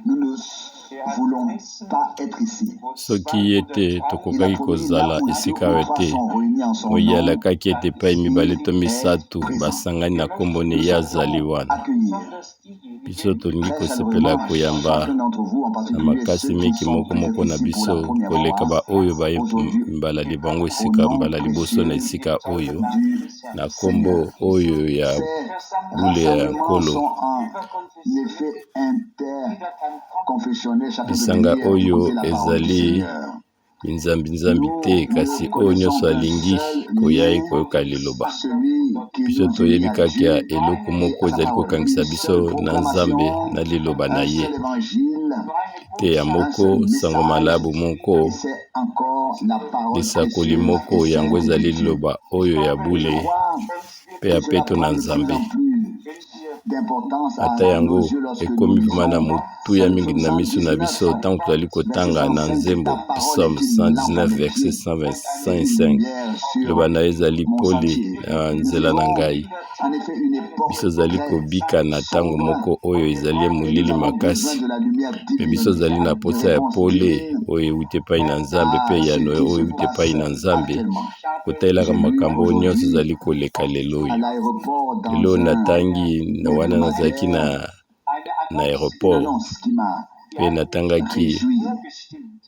Nous ne voulons pas être ici. Soki ye te, tokokaki kozala esika oyo te. Moye alakaki ete epai mibale to misato basangani na nkombo ne, ye azali wana. Biso tolingi kosepela koyamba na makasi mingi moko moko na biso koleka baoyo baye mbala libango esika mbala liboso na esika oyo na nkombo oyo ya bule ya Nkolo. Lisanga oyo ezali binzambi-nzambi te, kasi oyo nyonso alingi koya ye koyoka liloba. Biso toyebi kaka eloko moko ezali kokangisa biso na Nzambe na liloba na ye. Liteya moko, sango malamu moko, lisakoli moko, yango ezali liloba oyo ya bule mpe ya peto na Nzambe. Ata yango ekomi vrema na motuya mingi na miso na biso ntango tozali kotanga na nzembo Psaume 119 verset 125, liloba na ye ezali pole na nzela na ngai. Biso ozali kobika na ntango moko oyo ezali molili makasi, mpe biso ozali na mposa ya pole oyo euti epai na Nzambe mpe eyano oyo euti epai na Nzambe kotalelaka makambo oyo nyonso ezali koleka lelo oyo. Lelo oyo natangi na wana nazalaki na na aéroport mpe natangaki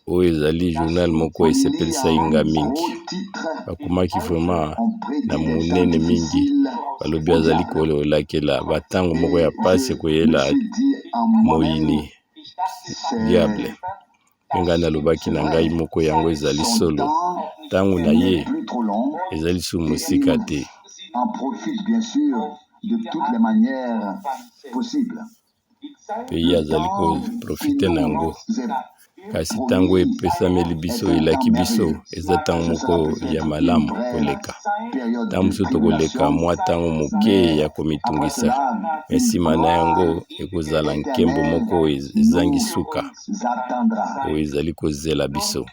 oyo ezali journal moko esepelisaki nga mingi. Bakomaki vraiment na monene mingi, balobi azali kolakela bantango moko ya mpasi ekoyela moyini diable. Mpe ngai nalobaki na ngai moko, yango ezali solo. Ntango na ye ezali lisusu mosika te. Mpe ye azali koprofite na yango. Kasi ntango epesameli biso, elaki biso, eza ntango moko ya malamu koleka. Ntango mosusu tokoleka mwa ntango moke ya komitungisa, me nsima na yango ekozala nkembo moko ezangi suka oyo ezali kozela biso.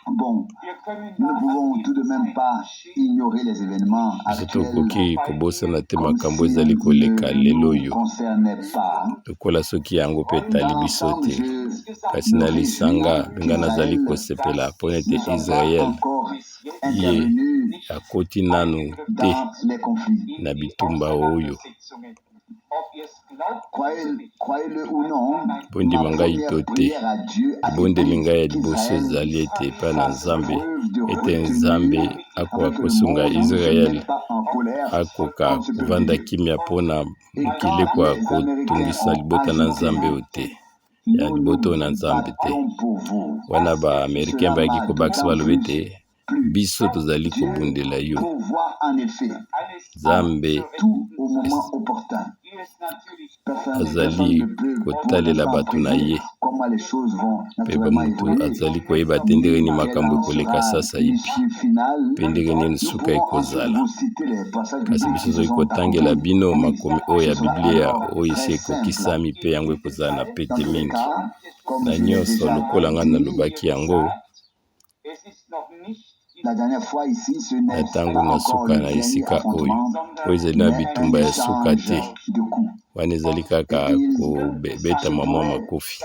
Biso tokoki kobosana te makambo ezali koleka lelo oyo, lokola soki yango mpe etali biso te. Kasi na lisanga ngai nazali kosepela mpo ete Israel ye akoti nanu te na bitumba oyo. Bondima ngai to te, libondeli ngai ya liboso ezali ete epai na Nzambe, ete Nzambe akoka kosunga Israel akoka kovanda kimia mpo na mokili ekoka kotungisa libota na Nzambe oyo te, ya libota oyo na Nzambe te. Wana ba Americain bayaki kobakisa balobi ete biso tozali kobundela yo. Nzambe azali kotalela bato na ye, mpe bamoto azali koyeba te ndenge nini makambo ekoleka sasaipi mpe ndenge nini suka ekozala. Kasi biso tozali kotangela bino makomi oyo ya Biblia oyo esi ekokisami mpe yango ekozala na pete mingi. Na nyonso, lokola ngai nalobaki yango, na ntango na suka na esika oyo, oyo ezali na bitumba ya suka te, wana ezali kaka kobetama mwa makofi.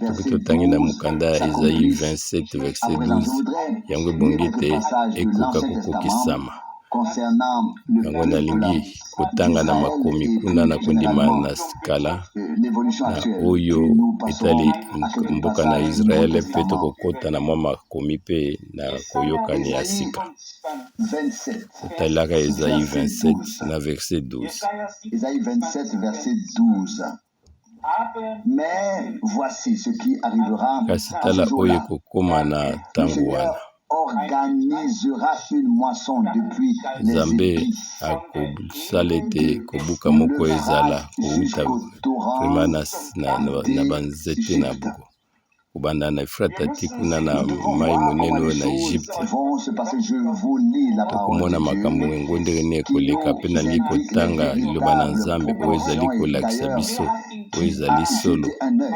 Soki totangi na mokanda ya Esaïe 27 verset 12, yango ebongi ete ekoka kokokisama. Yango nalingi kotanga na makomi kuna na kondima na kala na oyo etali mboka na Israele, mpe tokokota na mwa makomi mpe na koyokani ya sika. Kotalelaka Esaïe 27 na verset 12. Esaïe 27 verset 12. Mais voici ce qui arrivera Kasi à tala ce oyo jour-là. ekokoma na Le ntango Seigneur wana. organisera une moisson depuis les Nzambe épis akosala ete de kobuka moko ezala l'Euphrate kouta jusqu'au vrema torrent na, na, na, na banzete na d'Égypte. buku kobanda na Efrata ti kuna Nous na devons mai voir monene comment oyo les na choses Egypte. vont se passer. Je vous lis la parole Tokomona de Dieu makambo yango ndenge nini qui ekoleka, nous mpe nalingi indique les kotanga liloba na véritables Nzambe oyo ezali proportions. Et kolakisa d'ailleurs, biso oyo tu ezali as solo. jeté un œil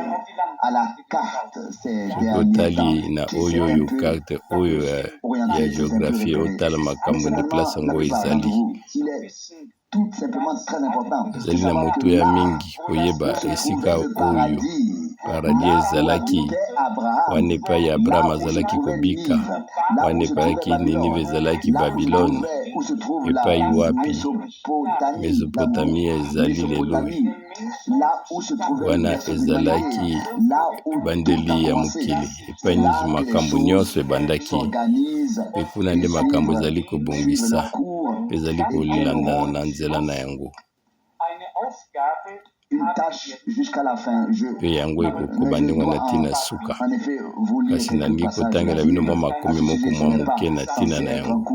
à la carte ces Soki derniers temps otali na qui oyo s'est un oyo peu carte oyo ya, ya orienté, qui s'est un peu géographie, repéré. otala Mais makambo nde certainement, place la yango plupart d'entre ezali. vous, il est Ezali na motuya mingi koyeba esika oyo paradis ezalaki, wana epai Abraham azalaki kobika, wana epaaki Ninive ezalaki Babilone, epai wapi Mesopotamia ezali lelo, wana ezalaki ebandeli ya mokili, epai nini makambo nyonso ebandaki, mpe kuna nde makambo ezali kobongisa mpe ezali kolandana na nzela na yango. Mpe yango ekokoba ndenge wana tii na suka. Kasi nalingi kotangela bino mwa makomi moko mwa moke na ntina na yango.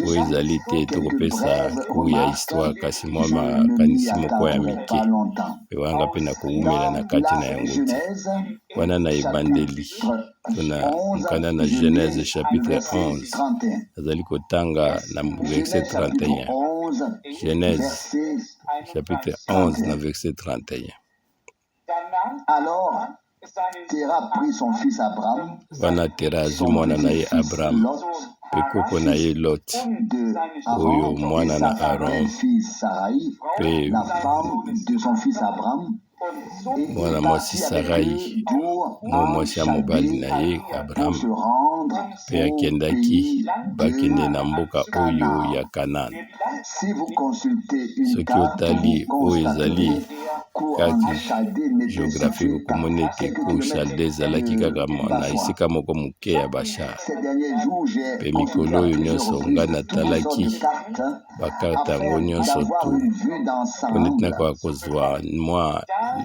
Oyo ezali te tokopesa cours ya histoire, kasi mwa makanisi moko ya mike. Mpe wana nga mpe nakowumela na kati na yango te. Wana na ebandeli, to na mokanda na Genèse chapitre 11, nazali kotanga na verset 31. Genèse chapitre 11 na verset 31. Alors, Tera prit son fils Abraham, Wana Tera azwi son mwana na ye petit-fils Abraham Lot, mpe koko na ye Lot, de oyo Haran et mwana na sa Aron belle-fille Sarai, mpe la femme de son fils Abraham, et mwana il mwasi partit avec Sarai, eux d'Ur mwa en mwasi ya mobali Chaldée na ye pour Abraham, se rendre mpe au akendaki pays bakende de na mboka oyo Canaan. ya Kanaan. Si vous consultez une Soki carte, otali vous oyo ezali constaterez qu'Our kati en Chaldée n'était géographique situé qu'à okomona ete quelques Ur kilomètres Chaldée ezalaki de kaka na Bachoa. esika moko moke ya Bashar. Ces derniers jours, j'ai Mpe consulté mikolo à oyo plusieurs nyonso reprises ngai toutes les sortes natalaki de cartes bakarte yango afin nyonso d'avoir tu une vue mpo neti d'ensemble. nakoka kozwa mwa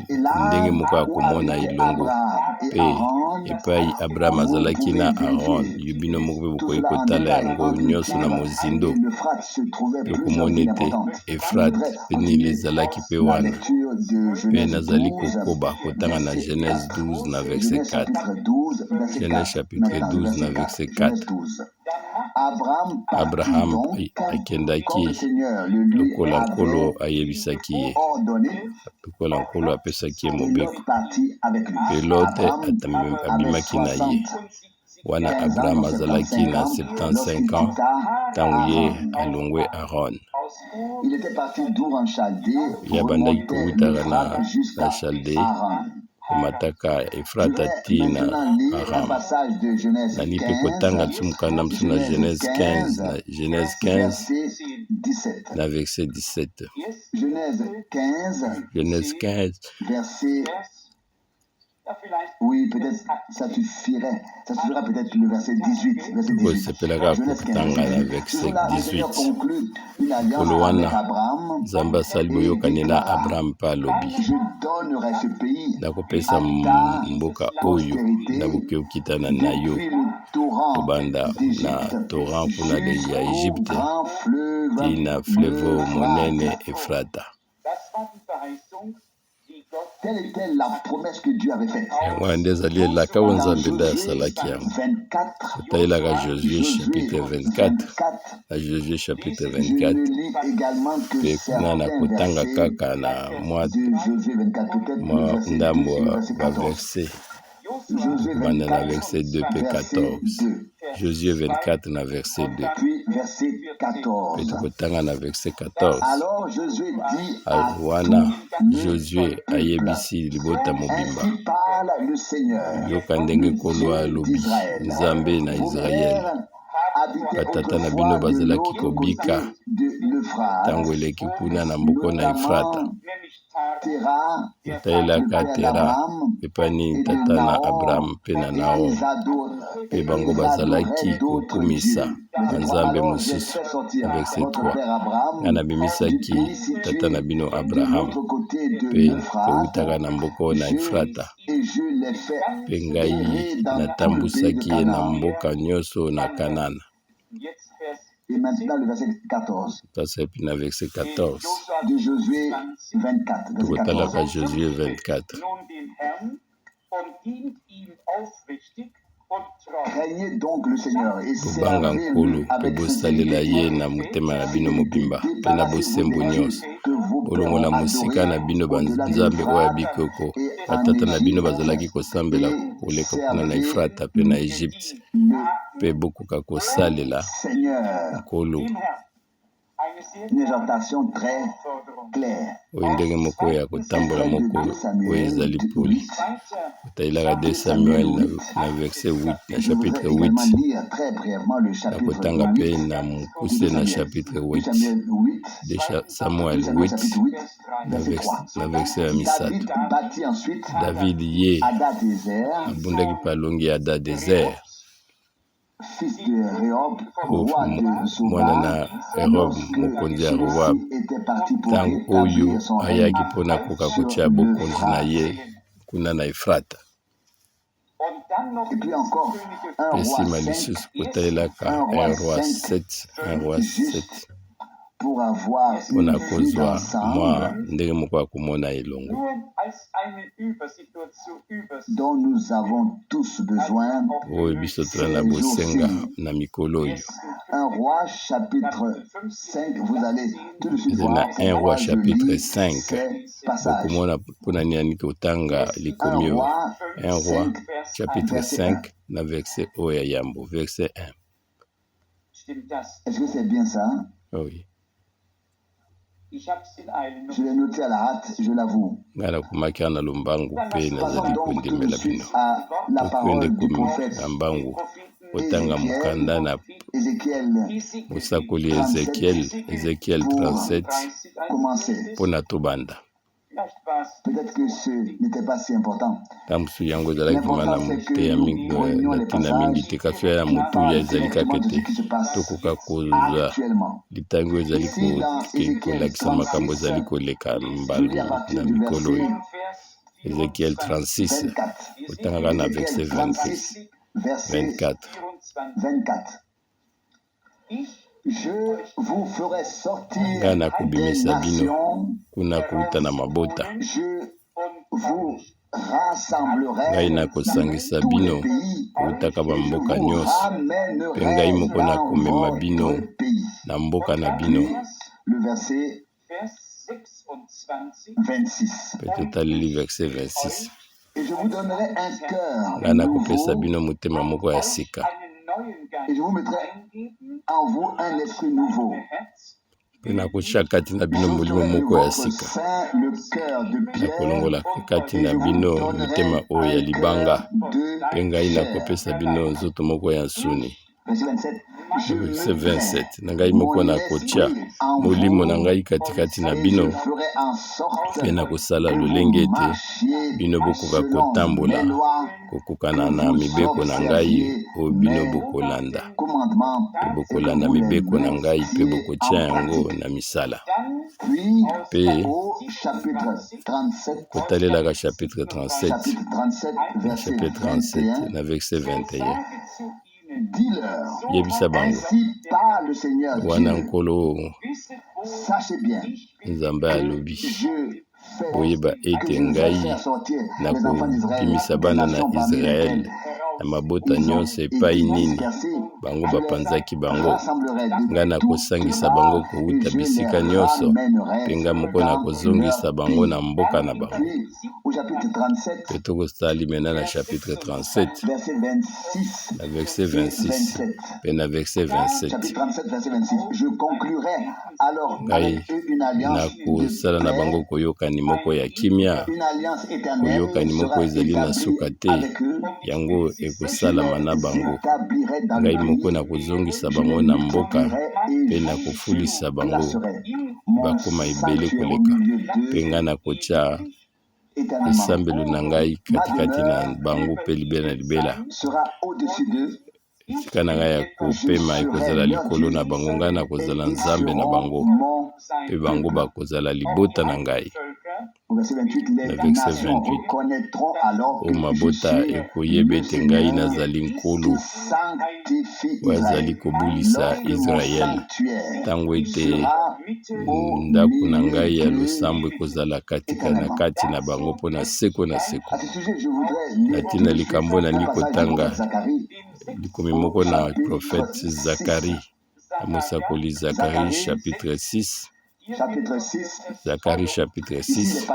Et là ndenge moko ya où komona habitaient elongo. Abraham et Mpe Aaron, epai Abraham vous azalaki pouvez na Aaron, vérifier yo bino moko mpe tout bokoki cela en kotala détail. yango Entre le nyonso na Tigre mozindo. et l'Euphrate se trouvaient Mpe plusieurs okomona villes ete importantes. Je Efrate voudrais mpe Nile continuer ezalaki mpe la wana. lecture de Mpe Genèse nazali 12, kokoba kotanga na verset Genèse 4. 12 na verset Genèse 4. chapitre 12, verset Genèse 4. chapitre Maintenant, 12 na verset 4. verset Genèse 4. 12. Abraham partit Abraham donc comme akendaki le Seigneur le lui lokola Nkolo avait ayebisaki ye, ordonné, lokola Nkolo apesaki ye et mobeko. Lot partit avec lui. Mpe Lot Abraham avait abimaki na ye. Wana 75 ans, Abraham non azalaki 75 na ans, lorsqu'il 75 ans quitta ntango ye Haran. alongwe Haran. Il était parti d'Ur en Chaldée, Ye abandaki remontait kowutaka na, l'Euphrate na jusqu'à Chaldée Haran. komataka Je Efrata vais ti na maintenant lire un Haram. passage de Genèse Nali mpe 15, kotanga lisusu mokanda mosusu na Genèse Genèse 15, 15, na Genèse 15 verset 17. na verset 17. Genèse 15, Genèse 15 verset. Oui, peut-être ça suffirait. Ça suffira peut-être le verset 18. Verset 18. kosepelaka Genèse 15, kotanga verset na 18. Ce verset jour-là, le Seigneur 18. conclut une alliance Mokolo avec wana Abraham Nzambe asali et boyokani na déclara: Abraham mpe alobi: Je donnerai ce pays nakopesa à ta mboka oyo na postérité bokokitana na yo, depuis le torrent kobanda na d'Égypte torrent kuna ya jusqu'au Egypte grand fleuve ti na fleuve monene l'Euphrate. Efrata. Telle était la promesse que Dieu avait faite. Yango wana nde ezali elaka oyo Dans Nzambe nde Josué asalaki yango. 24, Totalelaka Josué Josué chapitre 24, 24, na Josué chapitre je 24 ne lis également que mpe kuna na certains kotanga versets kaka na mwa de Josué 24, peut-être le mwa verset 2 ndambo et le ya verset 14. baverset Josué kobanda na 24, verset 2 mpe verset 14. 2, Josué 24 na verset 2 puis verset mpe 14. tokotanga na verset 14. Alors Josué dit à Wana tout le Josué peuple, ayebisi libota mobimba: Ainsi parle le Seigneur, yoka ndenge le Nkolo Dieu alobi, d'Israël. Nzambe na Vos Israele. pères habitaient Batata na bino autrefois de bazalaki l'autre kobika côté de l'Euphrate, ntango eleki kuna na mboka na Efrata. notamment Terah, le Kotalelaka père Tera d'Abraham epai nini et de tata na Abraham Nahor, mpe na et Nahor, ils adoraient, mpe bango ils bazalaki adoraient d'autres kokumisa dieux. Verset 3. banzambe Alors j'ai mosusu. fait sortir Verset votre 3. père Ngai Abraham du nabimisaki pays tata na situé bino de Abraham l'autre côté de mpe l'Euphrate, kowutaka na mboka oyo na je, Efrata, et je l'ai fait mpe ngai errer dans tout le pays de natambusaki ye na Canaan. mboka nyonso na Kanana. Et maintenant le verset 14 Tosapi na verset 14. de Josué 24, verset 14. Tokotalaka Josué 24. Craignez donc le Seigneur et Bobanga Nkolo servez-le mpe avec bosalela sincérité ye et na motema na bino fidélité. mobimba mpe na Débarrassez-vous bosembo des dieux nyonso. que vos pères Bolongola ont mosika adorés na bino au-delà de banzambe oyo ya l'Euphrate bikoko et en batata na bino Égypte bazalaki kosambela et koleka kuna na servez Efrata mpe na Egypte, le mpe bokoka kosalela Seigneur. Nkolo. Oyo ndenge moko ya kotambola moko oyo ezali pole. Otalelaka 2 Samuel na verset 8, na chapitre 8, na kotanga mpe na mokuse na chapitre 8, 2 Samuel 8 na verset ya misato. David ye abundaki mpe alongi Hadadezer, mwana na Rehob, mokonzi ya Roab, ntango oyo ayaki mpo na koka kotia bokonzi na ye kuna na Efrata. Mpe nsima lisusu kotalelaka 1 Roi 7, 1 Roi 7, mpo na kozwa mwa ndenge moko ya komona elongo. Oyo biso toza na bosenga na mikolo oyo. Ezali na 1 Roi chapitre 5, bokomona mpo na nini nani kotanga likomi oyo. 1 Roi chapitre 5 na verset oyo ya yambo, verset 1. Est-ce que c'est bien ça? Oui. Je l'ai noté à la hâte, je l'avoue. Ngai nakomaki awa na lombangu mpe nazali kondimela bino. Tokende na mbangu kotanga mokanda na mosakoli Ezekiel, Ezekiel 37, mpo na tobanda. Ntango mosusu yango ezalaki vraimen na moteya mingi, na ntina mingi te, kasi oyo ya motuya ezali kaka ete tokoka kozwa litangi oyo ezali kolakisa makambo ezali koleka mbala na mikolo oyo. Ezekiel 36, otangaka na verset 24. Ngai nakobimisa bino kuna kouta na mabota. Ngai nakosangisa bino koutaka bamboka nyonso, mpe ngai moko nakomema bino na mboka na bino. Mpe totaleli verset 26. Ngai nakopesa bino motema moko ya sika. Mpe nakotya kati na bino molimo moko ya sika. Nakolongola kati na bino motema oyo ya libanga, mpe ngai nakopesa bino nzoto moko ya nsuni. Verset 27, na ngai moko nakotya molimo na ngai katikati na bino, mpe nakosala lolenge ete bino bokoka kotambola kokokana na mibeko na ngai oyo bino bokolanda, mpe bokolanda mibeko na ngai mpe bokotya yango na misala. Mpe kotalelaka chapitre 37, na chapitre 37 na verset 21. Yebisa bango wana Nkolo Nzambe alobi, boyeba ete ngai nakobimisa bana na Israele na mabota nyonso epai nini bango bapanzaki bango. Ngai nakosangisa bango kowuta bisika nyonso, mpe ngai moko nakozongisa bango na mboka na bango. Mpe tokosali mena na chapitre 37 na verset 26 mpe na verset 27. Ngai nakosala na bango koyokani moko ya kimia, koyokani moko ezali na suka te, yango ekosalama na bango. Ngai moko nakozongisa bango na mboka mpe nakofulisa bango bakoma ebele koleka, mpe ngai nakotya esambelo na ngai katikati na bango mpe libela na libela. Esika na ngai ya kopema ekozala likolo na bango, ngai nakozala Nzambe na bango, mpe bango bakozala libota na ngai. Na verset 28, o mabota ekoyeba ete ngai nazali Nkolo oyo azali kobulisa Israele, ntango ete ndako na ngai ya losambo ekozala katika na kati na bango mpo na seko na seko. Na ntina likambo nalingi kotanga likomi moko na prophète Zacharie, na mosakoli Zacharie chapitre 6. Zakari chapitre 6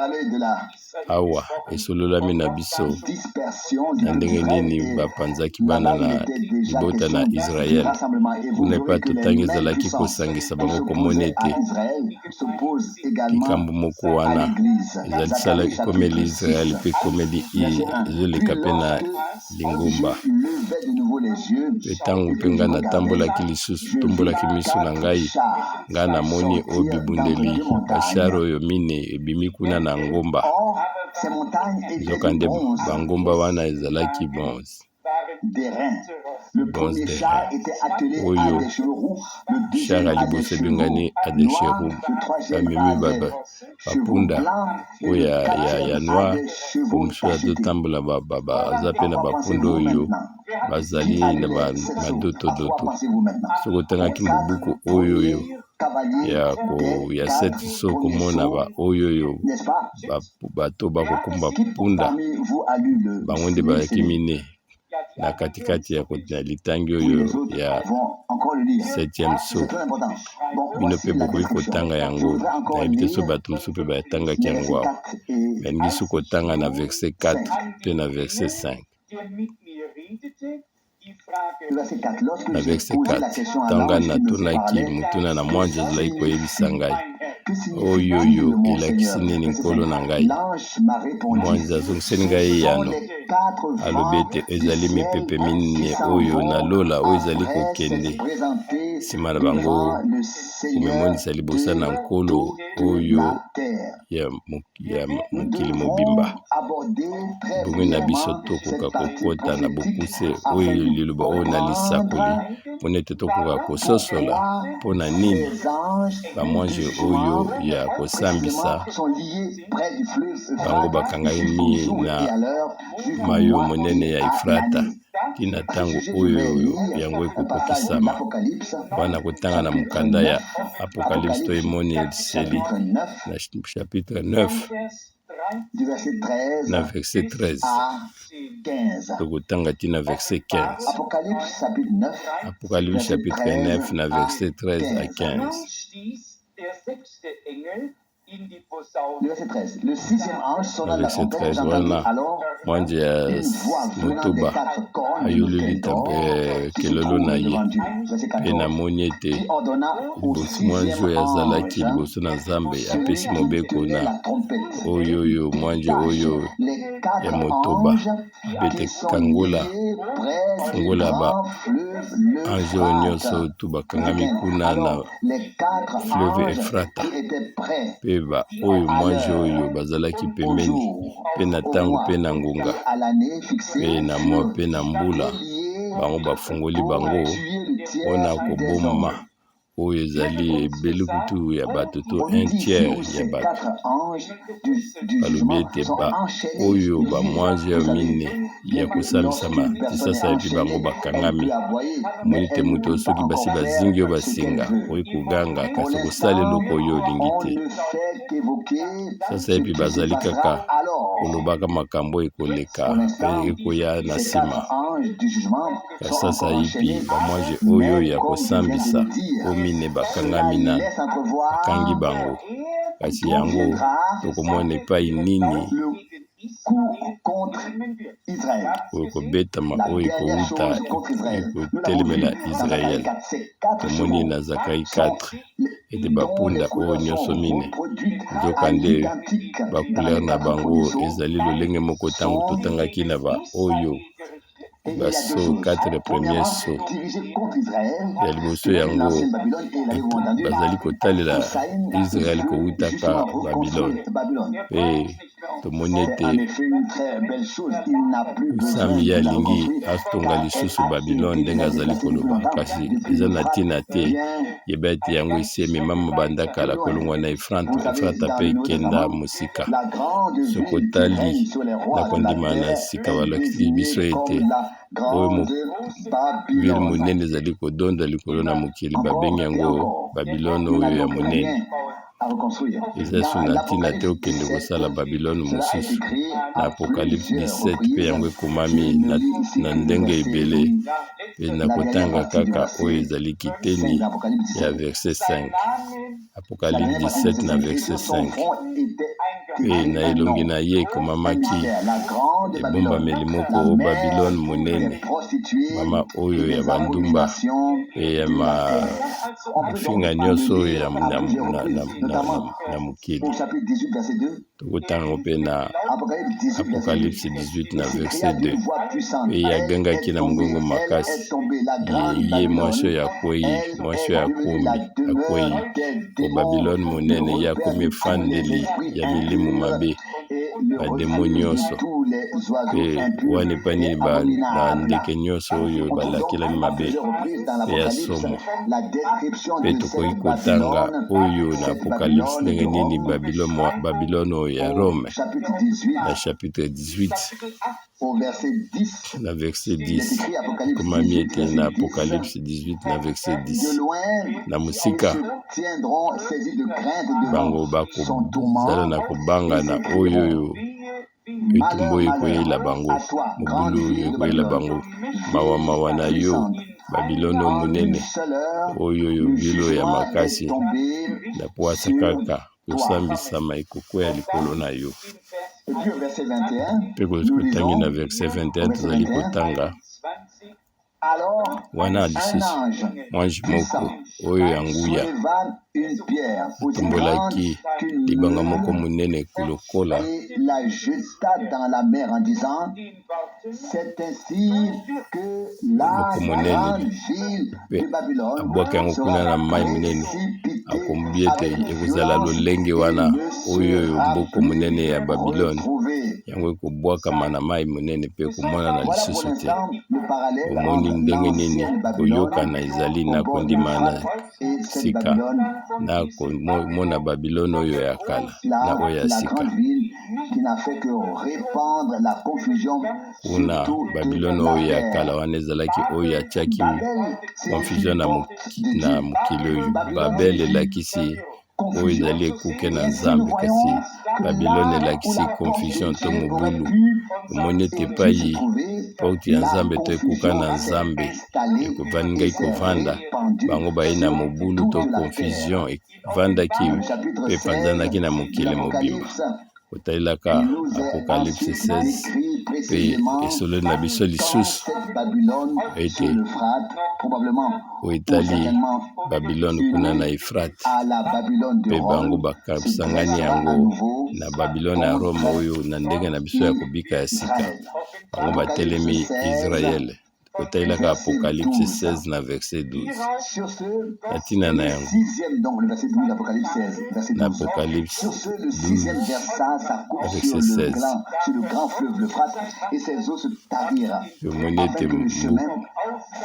awa esololami na biso na ndenge nini bapanzaki bana na libota na Israël. Kuna epai totangi ezalaki kosangisa bango komona ete likambo moko wana ezali sala ekomeli Israël mpe ekomeli ezoleka mpe na lingomba. Mpe ntango mpe ngai natambolaki lisusu, tombolaki miso na ngai, ngai namoni oyo bibundeli bashar oyo mine ebimi kuna na ngomba. Nzokande bangomba wana ezalaki bronze. Bronze d'airain oyo char ya liboso ebengani Adesheru, bamemi bapunda oyo ya noir, po mosusu azotambola aza pe na bapunda oyo bazali na madotodoto. Soki otangaki mobuku oyo oyo ya sept so okomona ba oyo oyo bato bakokumba punda bango nde bayaki mine na katikati ya litangi oyo ya septième sceau. Bino mpe bokoki kotanga yango, nayebi te soki bato mosusu mpe batangaki yango awa. Nalingi soki kotanga na verset 4 mpe na verset 5. Na verset 4, ntango ngai natunaki motuna na mwanje azalaki koyebisa ngai, oyo oyo elakisi nini nkolo na ngai? Mwanje azongiseli ngai eyano, alobi ete ezali mipepe mine oyo na lola oyo ezali kokende nsima na bango komimonisa liboso na Nkolo oyo ya mokili mobimba. Ebongi na biso tokoka kokota na bokuse oyo liloba oyo na lisakoli mpo na ete tokoka kososola mpo na nini bamwanje oyo ya kosambisa bango bakangami na mayo monene ya Efrata tii na ntango oyo yango ekokokisama. Wana kotanga na mokanda ya Apocalypse to Emoniseli na chapitre 9 na verset 13 tokotanga tii na verset 15. Apocalypse chapitre 9 na verset 13 à 15. Na verset 13 wana mwanje ya motoba ayololi kelelo na ye, mpe namoni ete mwanje oyo azalaki liboso na Nzambe apesi mobeko na oyo oyo mwanje oyo ya motoba abete kangola fungola ba ange oyo nyonso tu bakangami kuna na fleuve Efrata, mpe ba oyo mwanje oyo bazalaki pembeni, mpe na ntango mpe na ngonga mpe na mwa mpe na mbula, bango bafungoli bango mpo na koboma oyo ezali ebele kutu ya bato to un tiers ya bato. Balobi ete ba oyo ba mwanje ya mine ya kosambisama ti sasa epi bango bakangami. Omoni te moto oyo soki basi bazingi yo basinga okoki koganga kasi okosala eloko oyo olingi te. Sasa epi bazali kaka kolobaka makambo ekoleka mpe ekoya na nsima. Kasi sasa epi bamwanje oyo ya kosambisa omine bakangami na bakangi bango. Kasi yango tokomona epai nini oyo kobetama oyo ekowuta ekotelemela Israel. Tomoni na Zakai 4 ete bapunda oyo nyonso mine, nzokande bacouleur na bango ezali lolenge moko ntango totangaki na ba oyo ba sceaux 4 premiers sceaux ya liboso yango bazali kotalela Israel kowutaka Babylone mpe tomoni ete Sami ye alingi atonga lisusu Babylone ndenge azali koloba, kasi eza na ntina te. Yeba ete yango esi ememama banda kala kolongwa na Efrata, Efrata mpe ekenda mosika. Soki otali na kondima na sika, balakisi biso ete oyo ville monene ezali kodonda likolo na mokili, babengi yango Babilone oyo ya monene. Eza su na ntina te okende kosala Babilone mosusu. Na Apocalypse 17 mpe yango ekomami na ndenge ebele, mpe nakotanga kaka oyo ezali kiteni ya verset 5. Apocalypse 17 na verset 5. Mpe na elongi na ye ekomamaki ebombameli moko, O Babilone monene, mama oyo ya bandumba mpe ya mafinga nyonso oyo ya na mokili. Tokotanga yango mpe na Apocalypse 18 na verset 2. Mpe ye agangaki na mongongo makasi, ye, ye mwasi oyo akwei, mwasi oyo akomi, akwei, o Babilone monene, ye akomi efandeli ya milimu mabe, bademo nyonso, mpe wana epai nini bandeke nyonso oyo balakelami mabe mpe ya somo. Mpe tokoki kotanga oyo na Apocalypse ndenge nini Babilone oyo ya Rome na chapitre 18 na verset 10 ekomami ete na Apocalypse 18 na verset 10 na mosika bango bakozala na kobanga na oyo oyo etumba oyo ekoyela bango, mobulu oyo ekoyela bango. Mawa, mawa na yo, Babilone monene, oyo oyo bilo ya makasi, na pwasa kaka kosambisama ekokwea likolo na yo. Mpe kotangi na verset 21 tozali kotanga wana lisusu mwange moko oyo ya nguya atombolaki libanga moko monene lokola moko monene mpe abwaki yango kuna na mai monene, akombi ete ekozala lolenge wana oyo oyo mboko monene ya Babilone yango ekobwakama na mai monene mpe ekomonana lisusu te. Omoni ndenge nini koyokana ezali na kondima na sika na komona Babilone oyo ya kala na oyo ya sika. Kuna Babilone oyo ya kala wana ezalaki oyo atiaki confusion na mokili oyo. Babel elakisi oyo ezali ekuke na Nzambe, kasi Babilone elakisi confusion to mobulu. Omoni ete epai porte ya Nzambe to ekuka na Nzambe ekovandaki kovanda, bango baye na mobulu to confusion evandaki mpe epanzanaki na mokili mobimba. Kotalelaka Apocalypse 16 mpe esololi na biso lisusu ete oyo etali Babilone kuna na Efrate, mpe bango bakasangani yango na Babilone ya Rome oyo na ndenge na biso ya kobika ya sika, bango batelemi Israele. Kotalelaka Apocalypse 16 na verset 12 na ntina na yango na Apocalypse 12 na verset 16, tomoni ete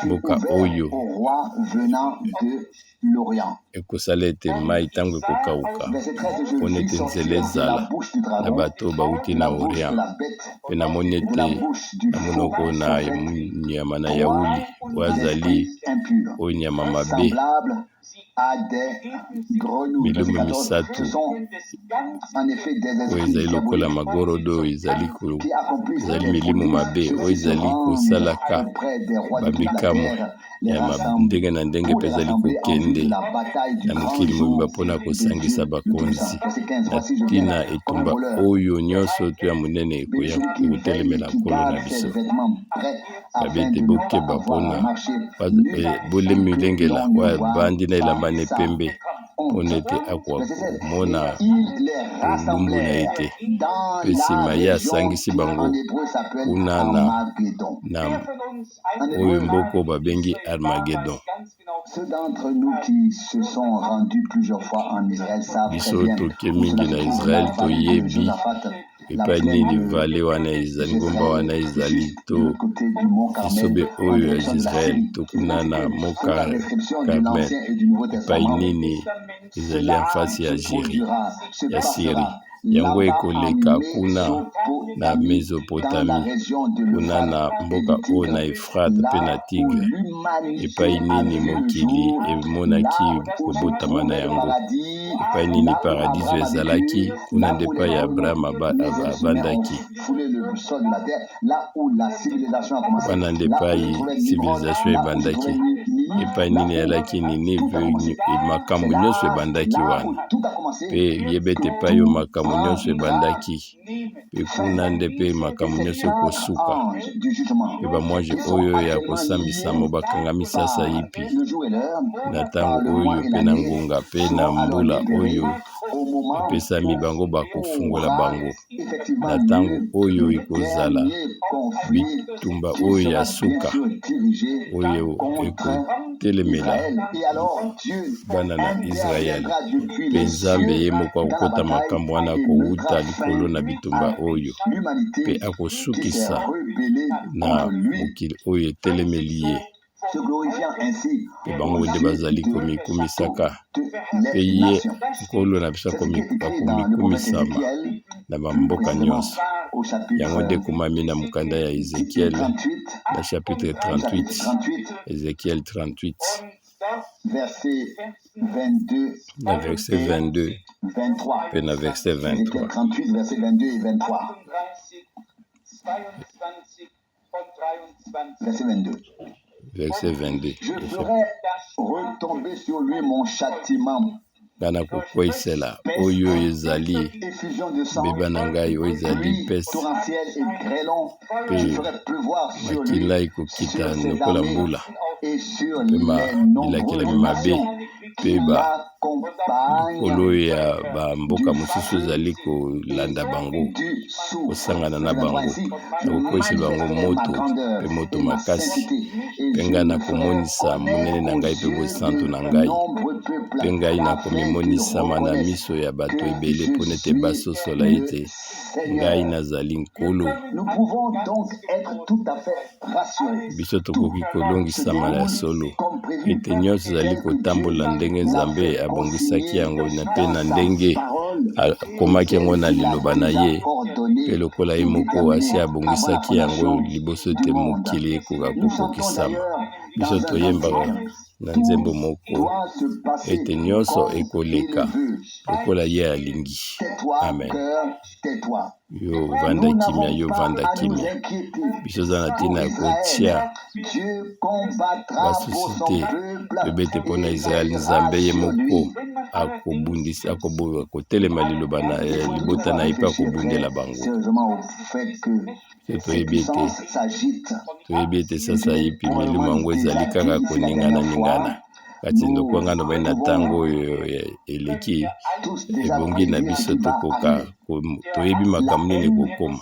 mboka oyo Ekosala ete mai ntango ekokauka, mpo na ete nzela ezala na bato oyo bauti na Orient. Mpe namoni ete na monoko na nyama na yauli oyo azali oyo nyama mabe, milumu misato oyo ezali lokola magorodo oyo ezali ezali milimo mabe oyo ezali kosalaka babikamwa ya ndenge na ndenge mpe ezali kokende na mokili mobimba mpo na kosangisa bakonzi na ntina etumba oyo nyonso to ya monene ekoya kotelemela Nkolo na biso. Babi ete bokeba mpona bolemilengela oyo abandi na elamba na pembe mpo na ete akoka komona bolumbu na ye te. Mpe nsima ye asangisi bango kuna na oyo mboko babengi Armagedon. Biso toke mingi na Israël, toyebi epai nini vale wana ezali, ngomba wana ezali, to esobe oyo ya Jezreel, to kuna na Mont Carmel, epai nini ezali en face ya Syrie, ya Syrie. Yango ekoleka kuna na Mesopotamie, kuna na mboka oyo na Efrate mpe na Tigre, epai nini mokili emonaki kobotama na yango. Epai nini paradiso ezalaki? Kuna nde epai Abraham avandaki. Wana nde epai civilisation ebandaki. Epai nini eyalaki Ninive, makambo nyonso ebandaki wana. Mpe yeba ete epai oyo makambo nyonso ebandaki, mpe kuna nde mpe makambo nyonso ekosuka. Mpe bamwanje oyo ya kosambisama bakangami sasaipi na ntango oyo mpe na ngonga mpe na mbula oyo epesami bango, bakofungola bango na ntango oyo ekozala bitumba oyo ya suka oyo ekotelemela bana na Israele. Mpe Nzambe ye moko akokota makambo wana, akowuta likolo na bitumba oyo mpe akosukisa na mokili oyo etelemeli ye. Mpe bango nde bazali komikumisaka, mpe ye Nkolo na biso akomikumisama na bamboka nyonso. Yango nde ekomami na mokanda ya Ezekiel na chapitre 38, Ezekiel 38 na verset 22 mpe na verset 23. Verset 22. Je ferai retomber sur lui mon châtiment. Nga na kokweisela oyo ezali mbeba na ngai oyo ezali peste mpe makila ekokita lokola mbula mpe bilakelami mabe mpe likolo ya bamboka mosusu ezali kolanda bango, kosangana na bango. Nakokweyisela bango moto mpe moto makasi, mpe ngai nakomonisa monene na ngai mpe bosantu na ngai, mpe ngai nakomimonisama na miso ya bato ebele mpo ete basosola ete ngai nazali Nkolo. Biso tokoki kolongisama ya solo ete nyonso ezali kotambola ndenge Nzambe abongisaki yango mpe na ndenge akomaki yango na liloba na ye, mpe lokola ye moko asi abongisaki yango liboso ete mokili ekoka kokokisama. Biso toyembaka na nzembo moko ete nyonso ekoleka lokola ye alingi. Amen. Yo vanda kimia, yo vanda kimia. Biso oza na ntina ya kotia basusi te. Toyebi ete mpo na Israele, Nzambe ye moko akobundisa, akotelema liloba na libota na ye mpe akobundela bango. Toyebi ete sasaipi milimo yango ezali kaka koningana-ningana. Kasi lokola ngai nalobaki na ntango oyo eleki, ebongi na biso tokoka toyebi makambo nini ekokoma.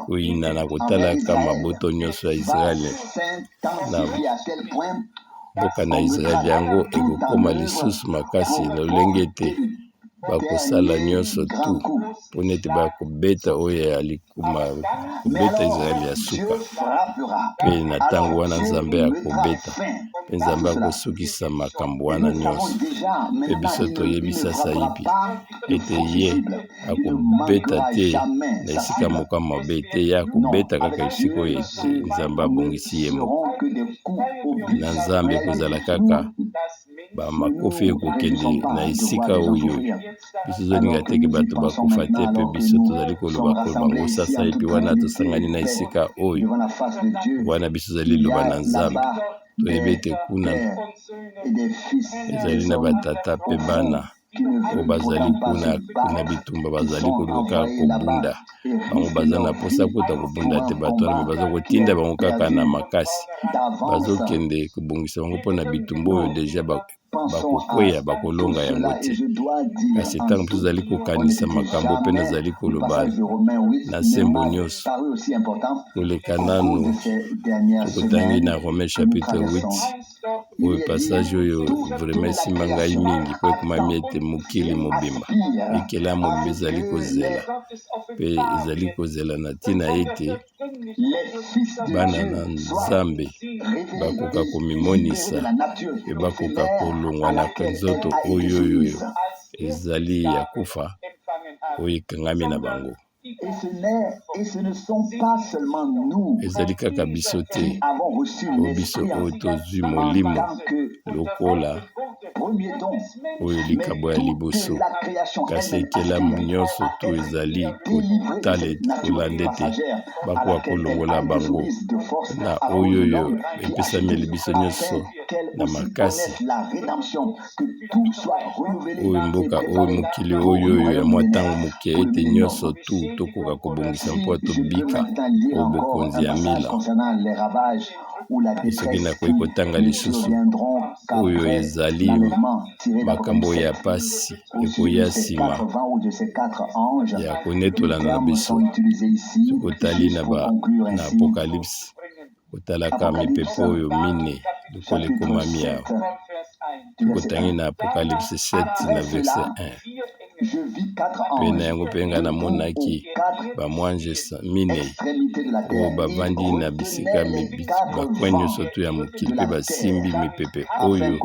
Koyina na kotalaka maboto nyonso ya Israele na mboka na Israele, yango ekokoma lisusu makasi na lolenge ete bakosala nyonso tu mpona ete bakobeta oyo ya likuma, kobeta Israele ya suka. Mpe na ntango wana Nzambe akobeta, mpe Nzambe akosukisa makambo wana nyonso. Mpe biso toyebi sasaipi ete ye akobeta te na esika moko mabe te, ye akobeta kaka esika oyo Nzambe abongisi ye moko. Na Nzambe ekozala kaka bamakofi ekokende na esika oyo biso tozolinga te ke bato bakufa te, mpe biso tozali koloba koloba ngo sasaipi wana tosangani na esika oyo wana biso tozali liloba na Nzambe. Toyebi ete kuna ezali na batata mpe bana oyo bazali kuna na bitumba, bazali koluka kobunda. Bango baza na mposa kota kobunda te, bato wana me baza kotinda bango kaka na makasi, bazokende kobongisa bango mpona bitumba oyo deja bakokweya, bakolonga yango te. Kasi ntango biso tozali kokanisa makambo mpe nazali koloba na sembo nyonso koleka nanu, tokotangi na Romain chapitre 8, oyo passage oyo vraiment esimba ngai mingi, mpo ekomami ete mokili mobimba, ekela mobimba ezali kozela, mpe ezali kozela na ntina ete bana na Nzambe bakoka komimonisa mpe bakoka kolongwa na nzoto oyo oyo ezali ya kufa oyo ekangami na bango. Ezali kaka biso te oyo biso oyo tozwi molimo lokola Oyo likabo ya liboso, kasi ekelamu nyonso to ezali kotala kolanda ete bakoka kolongola bango na oyo oyo epesameli biso nyonso na makasi. Oyo mboka oyo mokili oyo oyo ya mwa ntango moke ete nyonso tu tokoka kobongisa mpo tobika o bokonzi ya mila. Soki nakoki kotanga lisusu oyo ezali makambo ya pasi ekoya nsima ya konetolana na biso. Soki otali na, ba, na Apocalypse, kotalaka mipepe oyo mine lokola ekomami awa, soki otangi na Apocalypse 7 na verset 1, mpe na yango mpe ngai namonaki bamwanje minei oyo bavandi na bisika bacoin nyonso tu ya mokili mpe basimbi mipepe oyo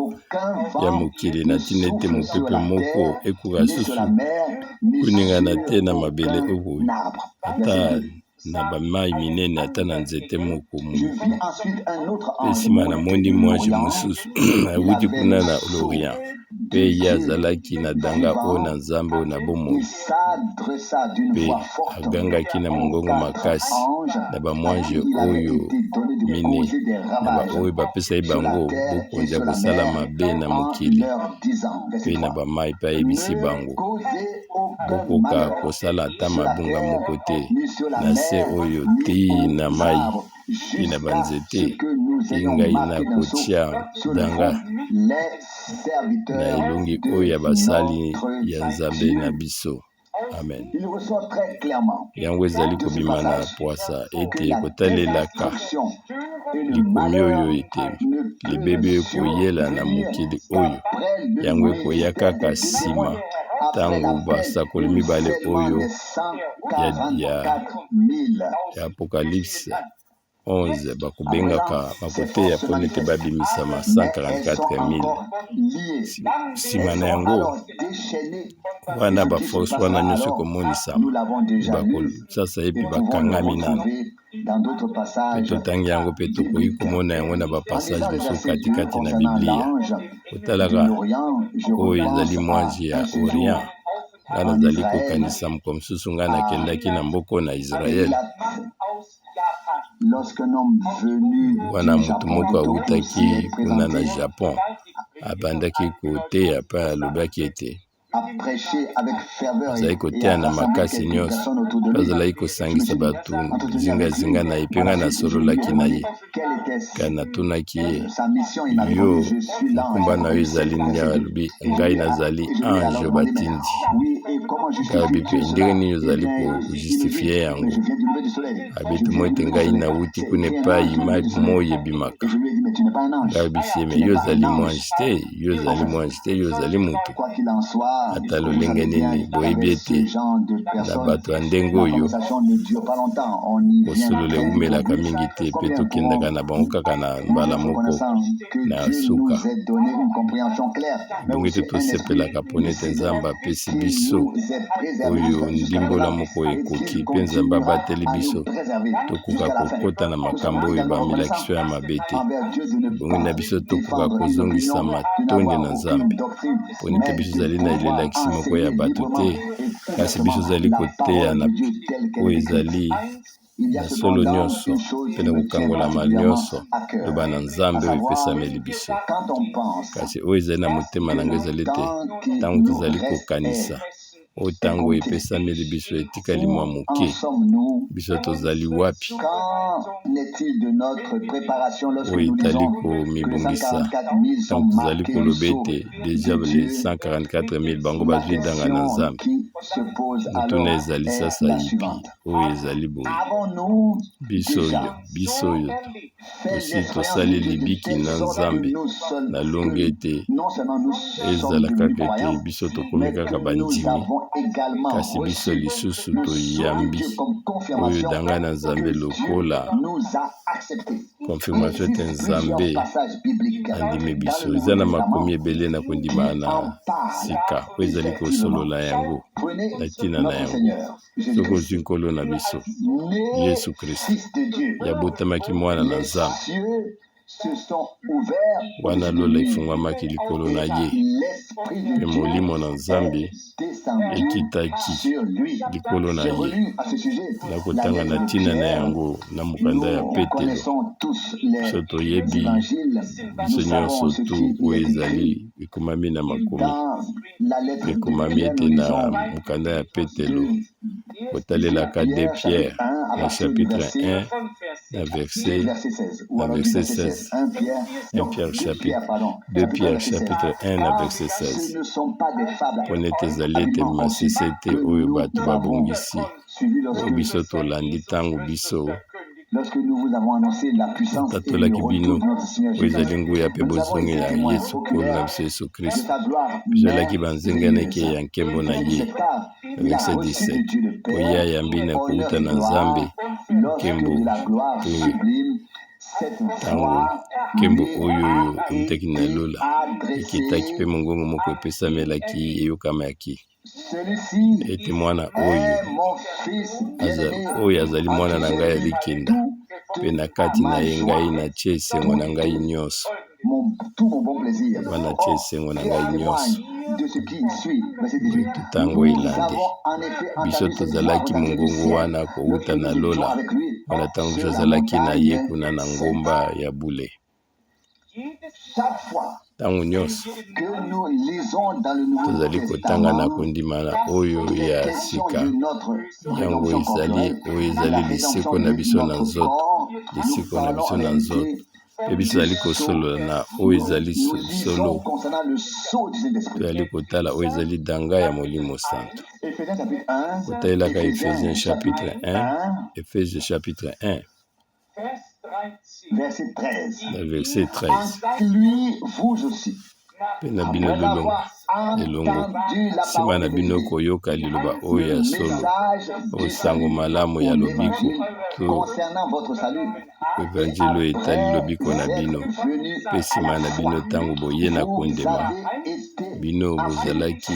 ya mokili na ntina ete mopepe moko ekoka susu koningana te na mabele oyo ata na bamai minene ata na nzete moko. Mpe nsima namoni mwanje mosusu awuti kuna na Lorient, mpe ye azalaki na danga oyo na Nzambe oyo na bomoi, mpe agangaki na mongongo makasi na bamwanje oyo minei, na baoyo bapesaki bango bokonzi ya kosala mabe na mokili mpe na bamai, mpe ayebisi bango, Bokoka kosala ata mabunga moko te na se oyo tii na mai mpe na banzete, tii ngai nakotia danga na elongi oyo ya basali ya Nzambe na biso. Amen. Yango ezali kobima na pwasa ete kotalelaka likomi oyo ete libebi ekoyela na mokili oyo, yango ekoya kaka nsima ntango basakoli mibale oyo ya, ya, ya Apocalypse 11 bakobengaka bakoteya mpo ete babimisama 144 000. Nsima na yango wana baforce wana nyonso ekomonisama bakosasa epi bakangami nano, mpe totangi yango mpe tokoki komona yango na bapassage mosusu katikati na Biblia. Kotalaka oyo ezali mwanzi ya Orient, ngai nazali kokanisa mokolo mosusu ngai nakendaki na mboko na Israel. Wana moto moko awutaki kuna na Japon abandaki koteya mpe alobaki ete azalaki koteya na makasi nyonso mpe azalaki kosangisa bato zingazinga na ye, mpe ngai nasololaki na ye. Kasi natunaki ye, yo mokumba na yo ezali nini? Alobi, ngai nazali ange batindi. Ngai alobi, mpe ndenge nini ozali kojustifie yango? Abeti mo ete ngai nawuti kuna epai moi ebimaka. Ngai ayebisi ye, me yo ozali mwange te, yo ozali mwange te, yo ozali moto. Ata lolenge nini, boyebi ete na bato ya ndenge oyo kosolola ewumelaka mingi te, mpe tokendaka na bango kaka na mbala moko na suka. Ebongi ete tosepelaka mpona ete Nzambe apesi biso oyo ndimbola moko ekoki, mpe Nzambe abateli biso tokoka kokota na makambo oyo bamilakiso ya mabe te. Ebongi na biso tokoka kozongisa matondi na Nzambe mpona ete biso ezali na elelakisi moko ya bato te, kasi biso ezali koteya na oyo ezali na solo nyonso mpe na kokangolama nyonso loba na Nzambe oyo epesameli biso. Kasi oyo ezali na motema na ngai ezali ete ntango tozali kokanisa oyo ntango epesameli biso etikali mwa moke, biso tozali wapi? Oyo etali komibongisa, ntango tozali koloba ete deja les 144 000 bango bazwi danga na Nzambe, motuna ezali sasa yipi oyo ezali boye, biso oyo biso oyo tosi tosali libiki na Nzambe na longe ete ezala kaka ete biso tokomi kaka bandimi, kasi biso lisusu toyambi oyo danga na Nzambe lokola confirmation ete Nzambe andimi biso. Eza na makomi ebele na kondima na sika oyo ezali kosolola yango na ntina na yango. Soki ozwi Nkolo na biso Yesu Kristo, ye abotamaki mwana na Nzambe, wana lola efungwamaki likolo na ye. Mpe Molimo na Nzambe ekitaki likolo na ye. Nakotanga na ntina na yango na mokanda ya Petelo. Biso toyebi biso nyonso tu oyo ezali ekomami na makomi. Ekomami ete na mokanda ya Petelo, kotalelaka 2 Pierre na chapitre 1 na verset na verset 16. 1 Pierre chapitre 2 Pierre chapitre 1 na verset 16. Mpo nete ezali ete masese te oyo bato babongisi, oyo biso tolandi ntango biso totatolaki bino, oyo ezali nguya mpe bozongi ya Yesu Nkolo na biso Yesu Kristo. Bizalaki banzeneneke ya nkembo na ye. Verset 17. Mpo ye ayambi na kouta na Nzambe nkembo mpe ntango nkembo oyo oyo eutaki na lola ekitaki mpe mongongo moko epesamelaki eyokamaki ete mwana oyo oyo azali mwana na ngai ya likinda mpe na kati na ye ngai natie esengo na ngai nyonso. Wana natie esengo na ngai nyonso. Ntango elandi, biso tozalaki mongongo wana kowuta na lola, wana ntango biso azalaki na ye kuna na ngomba ya bule. Ntango nyonso tozali kotanga na kondimana oyo ya sika, yango ezali oyo ezali lisiko na biso na nzoto, lisiko na biso na nzoto. Mpe biso tozali kosolola na oyo ezali solo, tozali kotala oyo ezali danga ya Molimo Santo. Kotalelaka Ephésiens chapitre 1, Ephésiens chapitre 1, na verset 13. Mpe na bino lolongo elongo, nsima na bino koyoka liloba oyo ya solo, oyo sango malamu ya lobiko to evanjili oyo etali lobiko na bino, mpe nsima na bino ntango boye na kondema, bino bozalaki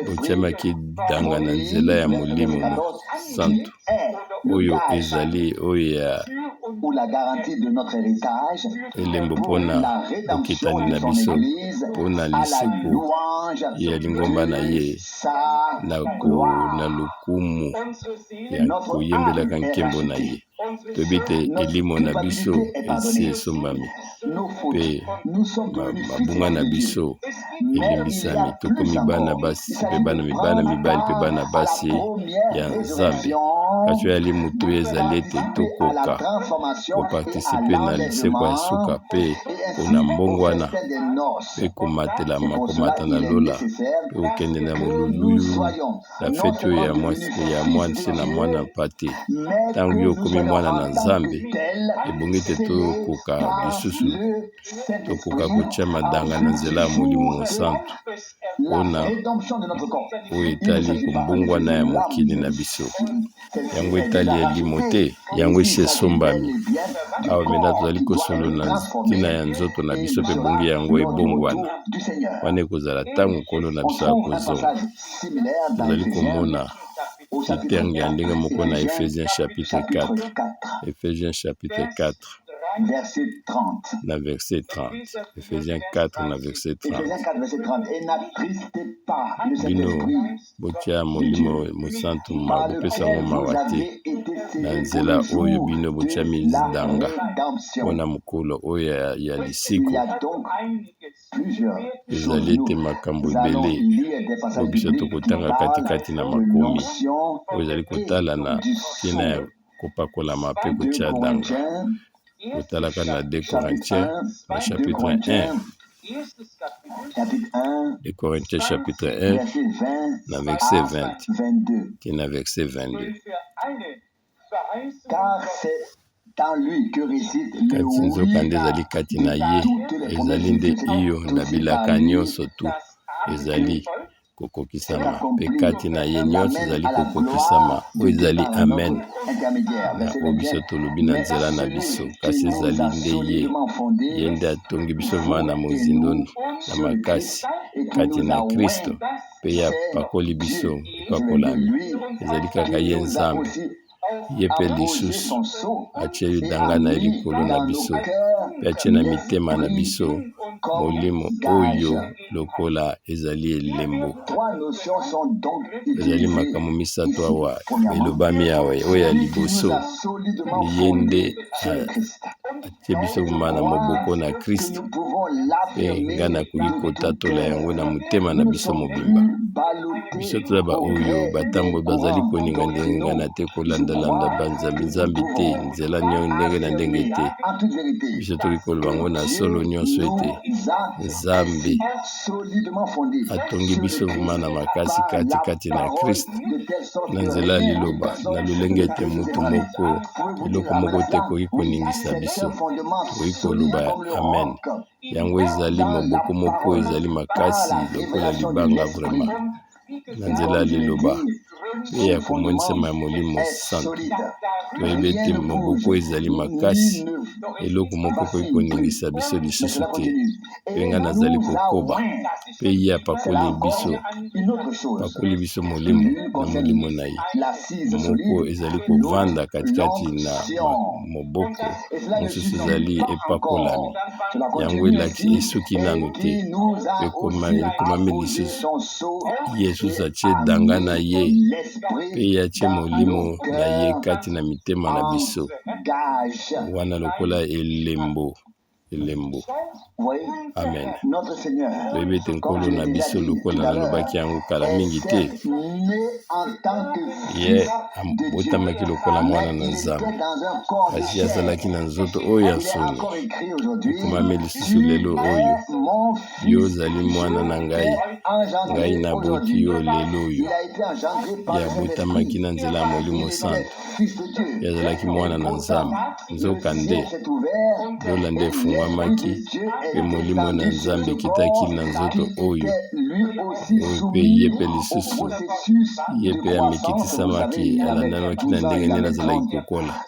botiamaki danga na nzela ya Molimo Mosantu, oyo ezali oyo ya elembo mpo na bokitani na biso, mpo na lisiko ya lingomba na ye, na lokumu ya koyembelaka nkembo na ye. Toyebi ete elimo na biso esi esombami mpe mabunga na biso elimbisami. Tokomi bana basi mpe bana mibali mibali mpe bana basi ya Nzambe. Kasi oyo ali motuya ezali ete tokoka kopartisipe na lisekwa ya suka mpe na mbongwana mpe komatelama komata na lola mpe kokende na moluluyulu na feti oyo ya mwasi ya mwanse na mwana mpate. Ntango yo okomi mwana na Nzambe, ebongi te tokoka lisusu tokoka kotia madanga na nzela ya Molimo Mosantu mpona oyo etali kombongwana ya mokili na biso. Yango etali elimo te, yango esi esombami. Awa mpenza tozali kosolola na ntina ya nzoto na biso mpe ebongi yango ebongwana. Wana ekozala ntango Nkolo na biso akozonga. Tozali komona literge ya ndenge moko na Ephésiens chapitre 4. Ephésiens chapitre 4 na verset 30. Ephésiens 4 na verset 30. Bino botia Molimo Mosantu ma bopesa yango mawa te na nzela oyo bino botiami danga mpo na mokolo oyo ya, ya lisiko. Ezali ete makambo ebele oyo biso tokotanga katikati na makomi oyo ezali kotala na ntina ya kopakolama mpe kotia danga. Kotalaka na 2 Corinthiens na chapitre 1, 2 Corinthiens chapitre 1 na verset 20 ti na verset 22. Kasi nzokande ezali kati na ye, ezali nde iyo na bilaka nyonso tu ezali kokokisama, mpe kati na ye nyonso ezali kokokisama, oyo ezali Amen na oyo biso tolobi na nzela na biso. Kasi ezali nde ye, ye nde atongi biso ma na mozindo na makasi kati na Kristo, mpe ye apakoli biso epakolami. Ezali kaka ye Nzambe. Ye mpe lisusu atie lidanga na ye likolo na biso mpe atie na mitema na biso molimo oyo lokola ezali elembo. Ezali makambo misato awa elobami awa. Oyo ya liboso, ye nde atie biso ma na moboko na Kristo, mpe ngai nakoki kotatola yango na motema na biso mobimba. Biso toza baoyo batambo bazali koninga-ningana te, kolandalanda banzambi-nzambi te, nzela ndenge na ndenge te. Biso tokoki koloba yango na solo nyonso ete Nzambe atongi biso vrema na makasi kati kati na Christ na nzela ya liloba, na lolenge ete moto moko, eloko moko te ekoki koningisa biso. Tokoki koloba amen. Yango ezali moboko moko ezali makasi lokola libanga vrema na nzela ya liloba mpe ya komonisama ya Molimo Santu. Toyebi ete moboko ezali makasi, eloko moko ekoki koningisa biso lisusu te. Mpe ngai nazali kokoba, mpe ye apakoli biso, apakoli biso Molimo na Molimo na ye. Moko ezali kovanda katikati na moboko, mosusu ezali epakolami. Yango elakisi esuki nanu te, ekomami lisusu. Yesus atie danga na ye mpe ye atie molimo na ye kati na mitema na biso wana lokola elembo elembo. Amen. Toyebi ete Nkolo na biso, lokola nalobaki yango kala mingi te, ye abotamaki lokola mwana na Nzambe, kasi azalaki na nzoto oyo ya nsoni. Ekomami lisusu lelo oyo, Yo ozali mwana na ngai, ngai naboti yo lelo oyo. Ye abotamaki na nzela ya Molimo Santu. Ye azalaki mwana na Nzambe. Nzokande, lola nde efungwamaki, mpe Molimo na Nzambe ekitaki na nzoto oyo, oyo mpe ye mpe lisusu, ye mpe amikitisamaki, alandamaki na ndenge nini azalaki kokola.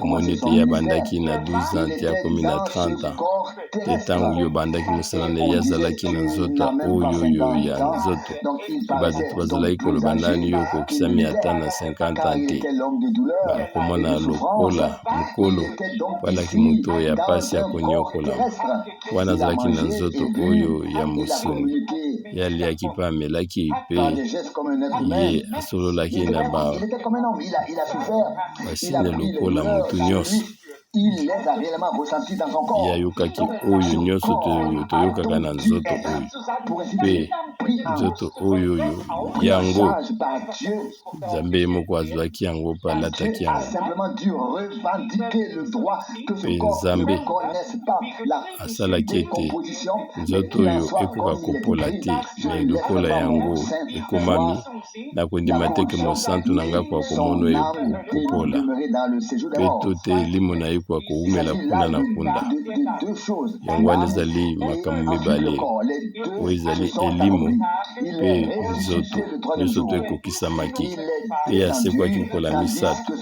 Omoni ete ye abandaki na 12 ans ti akomi na 30 ans. Te ntango ye obandaki mosala na ye, azalaki na nzoto oyo oyo ya nzoto. Bato bazalaki koloba nani yo okokisami ata na 50 ans te. Bakomona lokola mokolo alaki moto ya pasi ya konyokolama. Wana azalaki na nzoto oyo ya mosuni. Ye aliaki mpe amelaki mpe ye asololaki na ba basine lokola moto nyonso. Ye ayokaki oyo nyonso toyokaka na nzoto oyo, mpe nzoto oyo oyo yango Nzambe ye moko azwaki yango mpe alataki yango. Mpe Nzambe asalaki ete nzoto oyo ekoka kopola te, me lokola yango ekomami Nakondima te ke mosantu na ngai akoka komono ye kopola, mpe to te elimo na ye ekoka kowumela kuna na kunda. Yango wana ezali makambo mibale, oyo ezali elimo mpe nzoto, nyonso to ekokisamaki. Mpe ye asekwaki mokolo ya misato,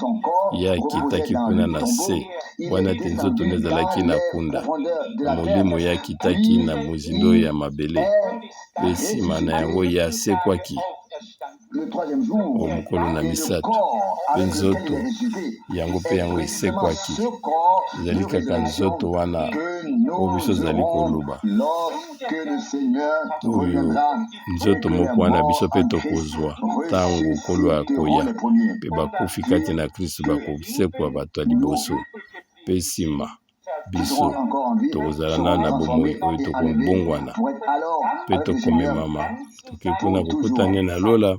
ye akitaki kuna na se, wana te nzoto nde ezalaki na kunda, na molimo ye akitaki na mozindo ya mabele. Mpe nsima na yango ye asekwaki o mokolo na misato, mpe nzoto yango mpe yango esekwaki. Ezali kaka nzoto wana oyo biso tozali koloba, oyo nzoto moko wana biso mpe tokozwa ntango Nkolo akoya, mpe bakufi kati na Kristo bakosekwa bato ya liboso, mpe nsima biso tokozala na na bomoi oyo tokobongwana mpe tokomemama toke kuna kokutani na lola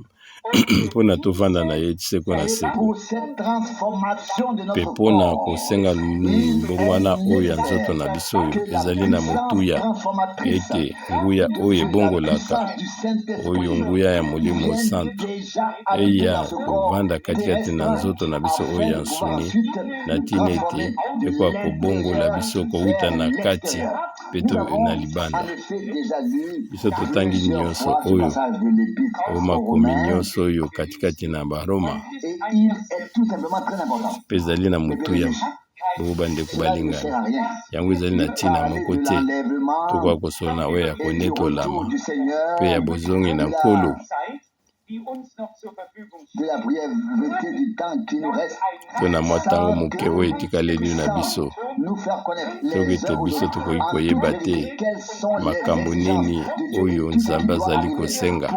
mpo na tovanda na ye seko na seko. Mpe mpo na kosenga mbongwana oyo ya nzoto na biso oyo ezali na motuya, ete nguya oyo ebongolaka, oyo nguya ya Molimo Santu eya kovanda katikati na nzoto na biso oyo ya nsuni, na ntina ete ekoka kobongola biso kowuta na kati mpe to na libanda. Biso totangi nyonso oyo o makomi nyonso oyo katikati na Baroma, mpe ezali na motuya. Bongo bandeko balingami, yango ezali na ntina moko te tokoka kosolola na oyo ya konetolama mpe ya bozongi na Nkolo. To na mwa ntango moke oyo etikaleli na biso, soki ete biso tokoki koyeba te makambo nini oyo Nzambe azali kosenga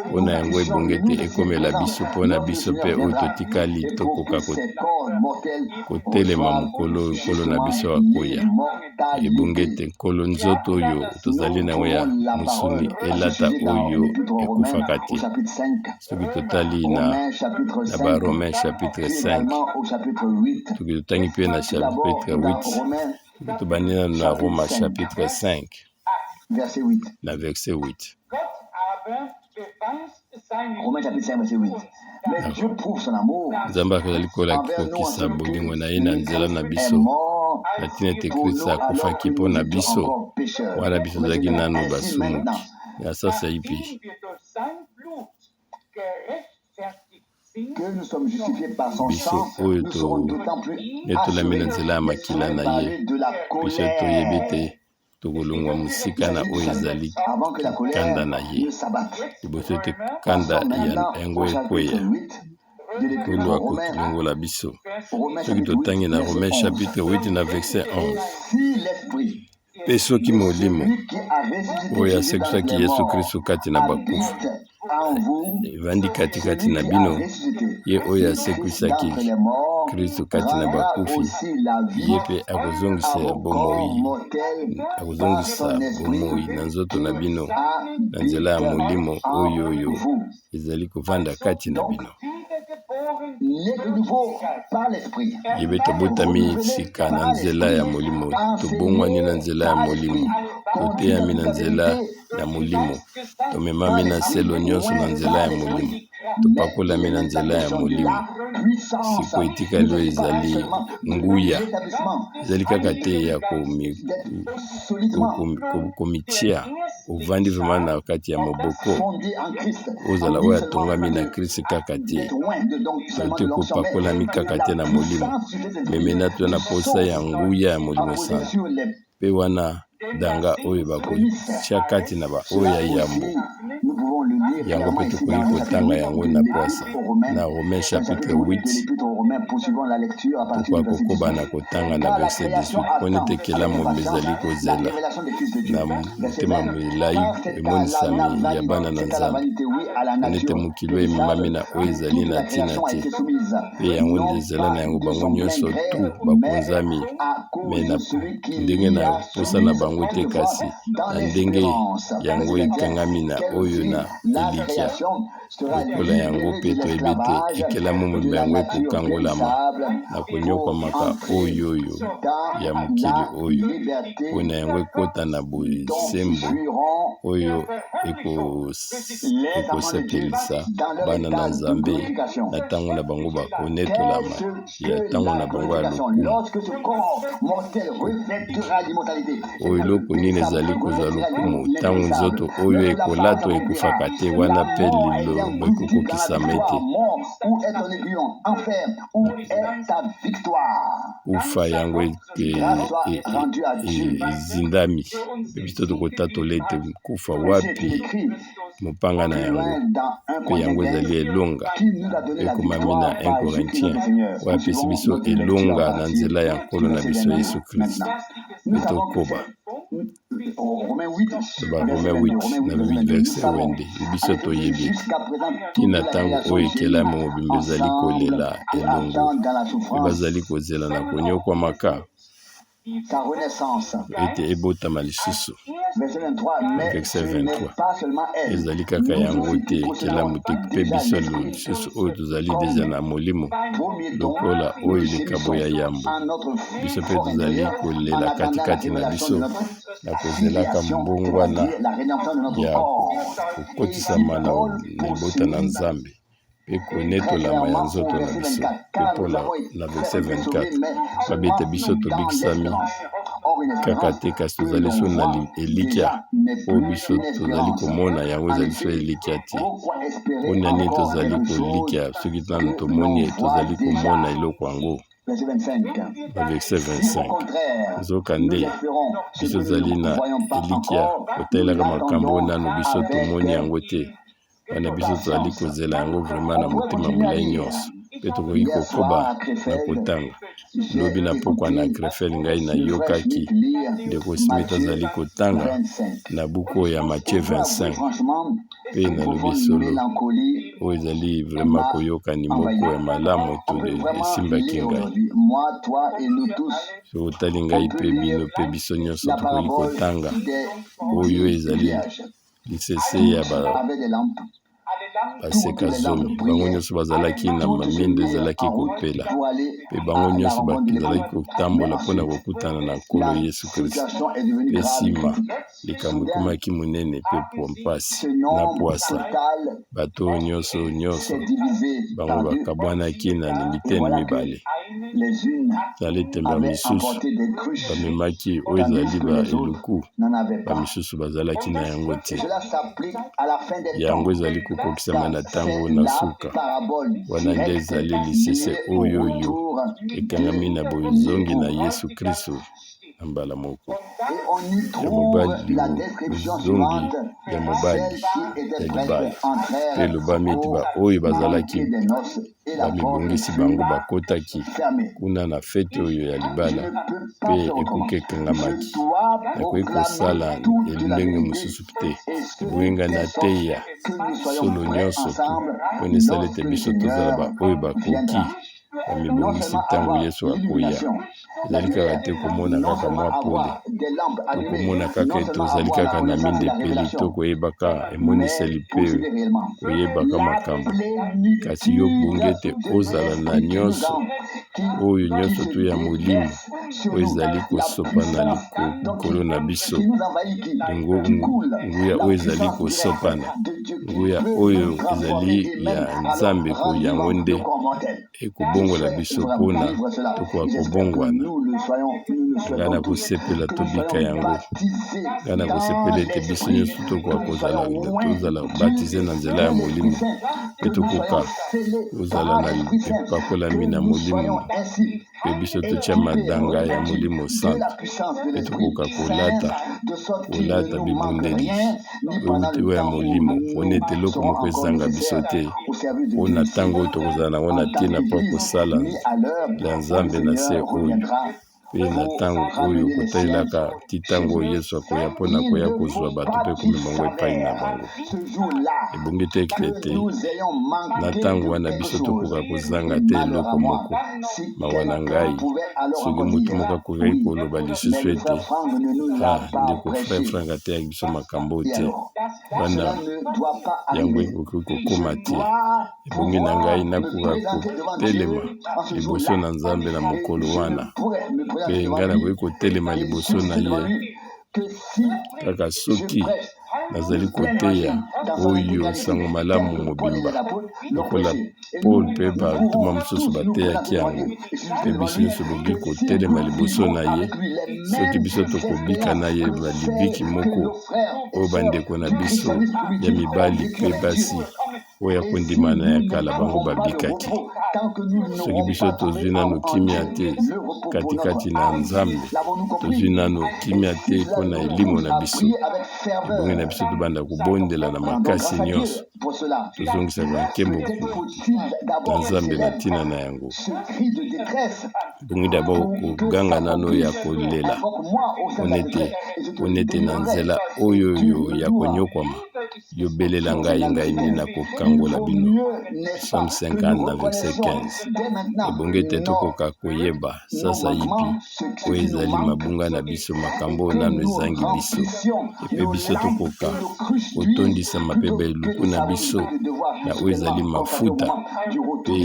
mpo na yango, ebongi ete ekomela biso mpo na biso mpe oyo totikali tokoka kotelema mokolo oyo Nkolo na biso akoya. Ebongi ete Nkolo, nzoto oyo tozali na yango ya mosuni elata oyo ekufaka te. Soki totali na ba Romains chapitre 5, soki totangi mpe na chapitre 8, soki tobandi nano na Roma chapitre 5 na verset 8. Nzambe azali kokokisa bolingo na ye na nzela na biso na ntina ete Kristo akufaki mpo na biso wana biso tozalaki nanu basumuki. Ya sasaipi biso oyo tonetolami na nzela ya makila na ye, biso toyebi ete tokolongwa mosika na oyo ezali kanda na ye, liboso ete kanda yango ekweya. Nkolo akoki longola biso. Soki totangi na Romains chapitre 8 na verset 11, mpe soki Molimo oyo asekwisaki Yesu Kristo kati na bakufi evandi katikati na bino, ye oyo asekwisaki Kristo kati na bakufi, ye mpe akozongisa bomoi, akozongisa bomoi na nzoto na bino na nzela ya Molimo oyo oyo ezali kovanda kati na bino. Yebe tobotami sika na nzela ya Molimo, tobongwani na nzela ya Molimo, toteyami na nzela ya Molimo, tomemami na selo nyonso na nzela ya Molimo, topakolami na nzela ya Molimo. Sikoyo etikali oyo ezali nguya, ezali kaka te ya komitia ovandi vraiment na kati ya moboko, ozala oyo atongami na Kristo kaka te, to te kopakolami kaka te na Molimo, me mena to na posa ya nguya ya Molimo Santu. Mpe wana danga oyo bakotia kati na baoyo ya yambo, yango mpe tokoki kotanga yango na pwasa na Romains chapitre 8. Tokoka kokoba na kotanga na verset 18, poni ete ekelamu mobimba ezali kozela na motema molai emonisami ya bana na Nzambe, poni ete mokili oyo ememami na oyo ezali na ntina te, mpe yango nde nzela na yango bango nyonso tu bakonzami, me na ndenge na mposa na bango te, kasi na ndenge yango ekangami na oyo na elikya. Lokola yango mpe toyebi ete ekelamu mobimba yango ekokangolama na konyokwamaka oyo oyo ya mokili oyo, mpo na yango ekota na bosembo oyo ekosepelisa bana na Nzambe na ntango na bango bakonetolama ya ntango na bango ya lokumu. Oyo eloko nini ezali kozwa lokumu ntango nzoto oyo ekolato ekufaka te, wana mpe liloba ekokokisama ete kufa yango ezindami, mpe biso tokotatola ete kufa wapi mopanga na yango, mpe yango ezali elonga. Ekomami na 1 Corinthiens, oyo apesi biso elonga na nzela ya Nkolo na biso Yesu Kristo. Mpe tokoba ba Romain 8 na 8 verset 22, biso toyebi ete ntina ntango oyo ekelamo mobimba ezali kolela elongo mpe bazali kozela na konyokwamaka ete ebotama lisusu. Verset 23, ezali kaka yango te ekelamu te, mpe biso lisusu oyo tozali deja na molimo lokola oyo likabo ya yambo, biso mpe tozali kolela katikati na biso na kozelaka mbongwana ya kokotisama na libota na Nzambe mpe konetolama ya nzoto na biso. Mpe mpo na verset 24, babi ete biso tobikisami kaka te, kasi tozali so na elikya oyo biso tozali komona, yango ezali so elikya te. Mpo na nini tozali kolikya soki nanu tomoni tozali komona eloko yango? Na verset 25, nzokande biso tozali na elikya kotalelaka makambo oyo nanu biso tomoni yango te. Wana biso tozali kozela yango vraiment na motema molai nyonso. Mpe tokoki kokoba na kotanga. Lobi na pokwa na Krefeld ngai nayokaki ndeko Smith azali kotanga na buku oyo ya Matthieu 25. Mpe nalobi solo, oyo ezali vraiment koyokani moko ya malamu to esimbaki ngai. Soki otali ngai mpe bino mpe biso nyonso tokoki kotanga oyo ezali lisese ya ba baseka zomi. Bango nyonso bazalaki na minda ezalaki kopela, mpe bango nyonso bazalaki kotambola mpo na kokutana na Nkolo Yesu Kristo. Mpe nsima likambo ekomaki monene mpe mpasi na pwasa. Bato oyo nyonso nyonso bango bakabwanaki na biteni mibale. Tala etemba misusu bamemaki oyo ezali ba eluku, bamisusu bazalaki na yango te. Yango ezali kokokisama na ntango na suka. Wana nde ezali lisese oyo oyo ekangami na bozongi na Yesu Kristo na mbala moko ya mobali, bozongi ya mobali ya libala. Mpe elobami ete baoyo bazalaki bamibongisi bango bakotaki kuna na feti oyo ya libala mpe ekuke ekangamaki. Nakoki kosala ndenge mosusu te. Ebongi ngai nateya solo nyonso tu mpo na esala ete biso tozala baoyo bakoki bamibongisi ntango Yesu akoya. Ezali kaka te komona kaka mwa pole, to komona kaka ete ozali kaka na minda epeli, to koyebaka emoniseli mpe koyebaka makambo. Kasi yo bongi ete ozala na nyonso oyo nyonso to ya molimo oyo ezali kosopana likolo na biso, nguya oyo ezali kosopana, nguya oyo ezali ya Nzambe, ko yango nde ekobongola biso mpona tokoka kobongwana. Ngai nakosepela tobika yango. Ngai nakosepela ete biso nyonso tokoka kozala tozala batize na nzela ya Molimo mpe tokoka kozala na epakolami na Molimo mpe biso totya madanga ya Molimo Santu mpe tokoka kolata kolata bibundeli euti oyo ya Molimo mpona ete eloko moko ezanga biso te mpo na ntango oyo tokozala nango na ntina mpo kosala ya Nzambe na se oyo mpe na ntango oyo kotalelaka ti ntango oyo Yesu akoya mpo na koya kozwa bato mpe komema bango epai na bango. Ebongi te ete na ntango wana biso tokoka kozanga te eloko moko. Mawa na ngai soki moto moko akokaki koloba lisusu ete ah, ndeko frère Frank ateyaki biso makambo oyo te, wana yango ekoki kokoma te. Ebongi na ngai nakoka kotelema liboso na Nzambe na mokolo wana, mpe ngai nakoki kotelema liboso na ye kaka soki nazali koteya oyo nsango malamu mobimba lokola Paul mpe bantoma mosusu bateyaki yango. Mpe biso nyonso bokoki kotelema liboso na ye soki biso tokobika na ye balibiki moko oyo bandeko na biso ya mibali mpe basi oyo ya kondimana ya kala bango babikaki. Soki biso tozwi nano kimia te katikati na Nzambe, tozwi nano kimia te mpo na elimo na biso, ebongi na biso tobanda kobondela na makasi nyonso, tozongisaka nkembo na Nzambe na ntina na yango. Ebongi dabord koganga nano ya kolela mpo nete na nzela oyo ya konyokwama Yo belela ngai, ngai nde nakokangola bino. Psaume 50 na verset 15. Ebongi ete tokoka koyeba sasaipi oyo ezali mabunga na biso, makambo oyo nano ezangi biso, epe biso tokoka kotondisama mpe baeluku na biso na oyo ezali mafuta, mpe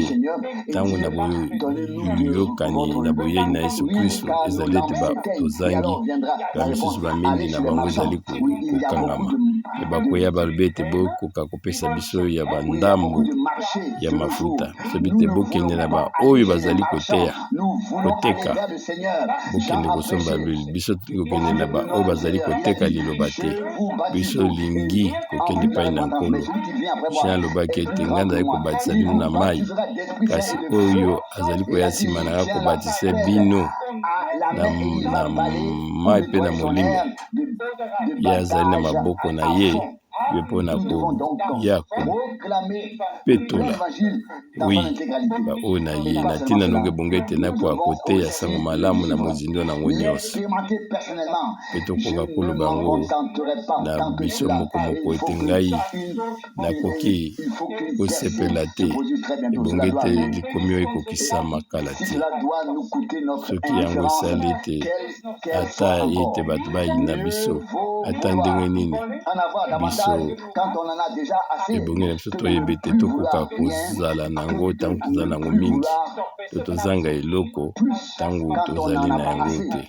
ntango na boyokani na boyei na Yesu Kristo ezali ete tozangi bamisusu bamindi na bango ezali kokangama. Mpe bakoya balobi ete bokoka kopesa biso ya bandambo ya mafuta. Soki te bokende na baoyo bazali koteya koteka, bokende kosomba biso kokende na baoyo bazali koteka liloba te. Biso lingi kokende epai na Nkolo. Jean alobaki ete ngai nazali kobatisa bino na mai, kasi oyo azali koya nsima na ngai akobatisa bino na mai mpe na Molimo. Ye azali na maboko na ye. Mpe mpo na koya kopetola wi baoyo na ye na ntina nongo ebongi ete nakoka koteya sango malamu na mozindo na yango nyonso, mpe tokoka koloba yango na biso moko moko ete ngai nakoki kosepela te. Ebongi ete likomi oyo ekokisama kala te. Soki yango esali ete ata ete bato bayina biso ata ndenge nini, biso ebongi na biso toyeba ete tokoka kozala na yango ntango toza na yango mingi, to tozanga eloko ntango tozali na yango te.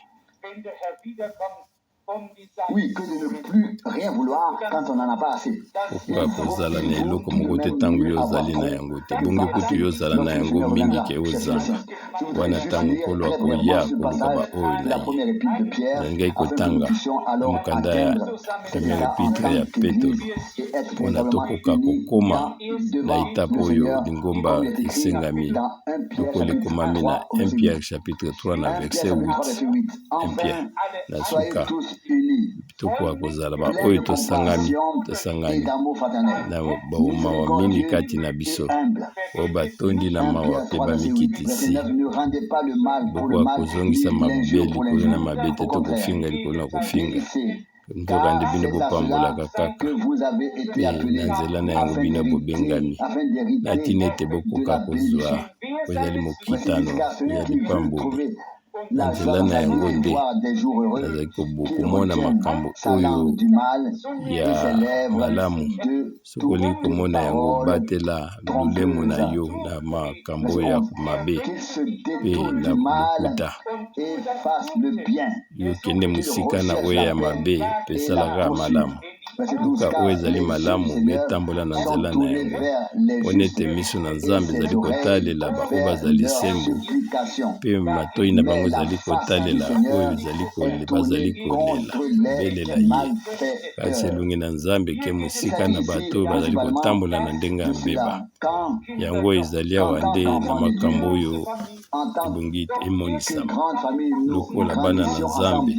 Oui, que de ne plus rien vouloir quand on n'en a pas assez. Okoka kozala na eloko moko te ntango yo ozali na yango te. Bongi kutu yo ozala na yango mingi ke ozanga. Wana ntango Nkolo akoya koluka baoyo na ye. Nalingaki kotanga na mokanda ya première epitre ya Petelo mpo na tokoka kokoma na etape oyo lingomba esengami lokola ekomami na 1 Pierre chapitre 3 na verset 8. Mpia na suka tokoka kozala baoyo tosangami tosangani na mawa mingi kati na biso oyo batondi na mawa mpe bamikitisi. Bokoka kozongisa mabe likolo na mabe te to kofinga likolo na kofinga. Nzokande bino bopambolaka kaka, mpe na nzela na yango bino bobengami, na ntina ete bokoka kozwa oyo ezali mokitano ya lipamboli. Na nzela na yango nde nazali komona makambo oyo ya malamu. Soki olingi komona yango, batela lolemo na yo na makambo ya mabe mpe na lokuta. Yo kende mosika na oyo ya mabe mpe salaka malamu. Luka oyo ezali malamu mpe tambola na nzela na yango, mpo ete miso na Nzambe ezali kotalela baoyo bazali sembo, mpe matoi na bango ezali kotalela oyo ezali bazali kolela, kobelela ye. Kasi elongi na Nzambe eke mosika na bato oyo bazali kotambola na ndenge ya mbeba. Yango ezali awa nde na makambo oyo ebongi emonisama. Lokola bana na Nzambe,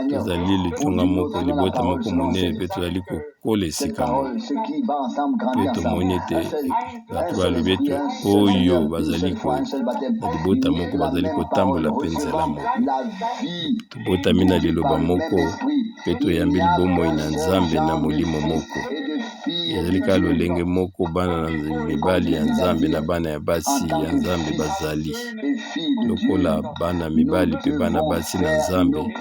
tozali litonga moko, libota moko monene, mpe tozali kokola esika moko. Mpe tomoni ete bato balobi ete oyo bazali na libota moko bazali kotambola mpe nzela moko. Tobotami na liloba moko mpe toyambi bomoi na Nzambe na molimo moko. Ezali kaka lolenge moko bana na mibali ya Nzambe na bana ya basi ya Nzambe bazali. Lokola bana mibali mpe bana basi na Nzambe,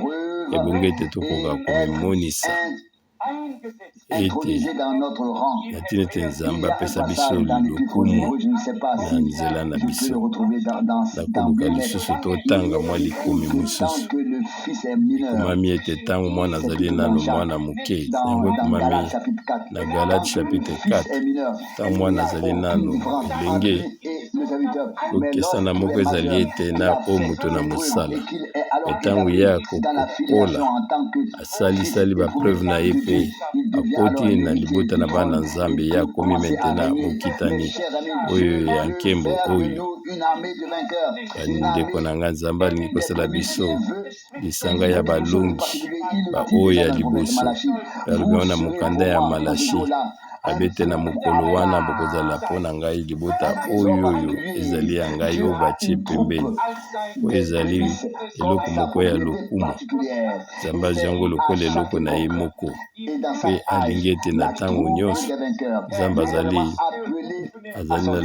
ebongi ete tokoka komimonisa ete na ntina ete Nzambe apesa biso lokumu na nzela na biso. Nakoluka lisusu totanga mwa likomi mosusu. Ekomami ete ntango mwana azali nano mwana moke, yango ekomami na Galate chapitre 4, ntango mwana azali nano elenge, kokesana moko ezali ete na oyo moto na mosala. Ntango ye akokola, asalisali ba preuve na ye mpe akoti na libota na bana Nzambe, ye akomi maintenant mokitani oyo ya nkembo oyo. Bandeko na ngai, Nzambe alingi kosala biso lisanga ya balongi baoyo ya liboso. Alobi yango na mokanda ya Malachi, abete na mokolo wana bokozala mpo na ngai libota oyo oyo ezali ya ngai oyo batie pembeni, oyo ezali eloko moko ya lokumu. Nzambe azwi yango lokola eloko na ye moko, mpe alingi ete na ntango nyonso Nzambe azali azali na,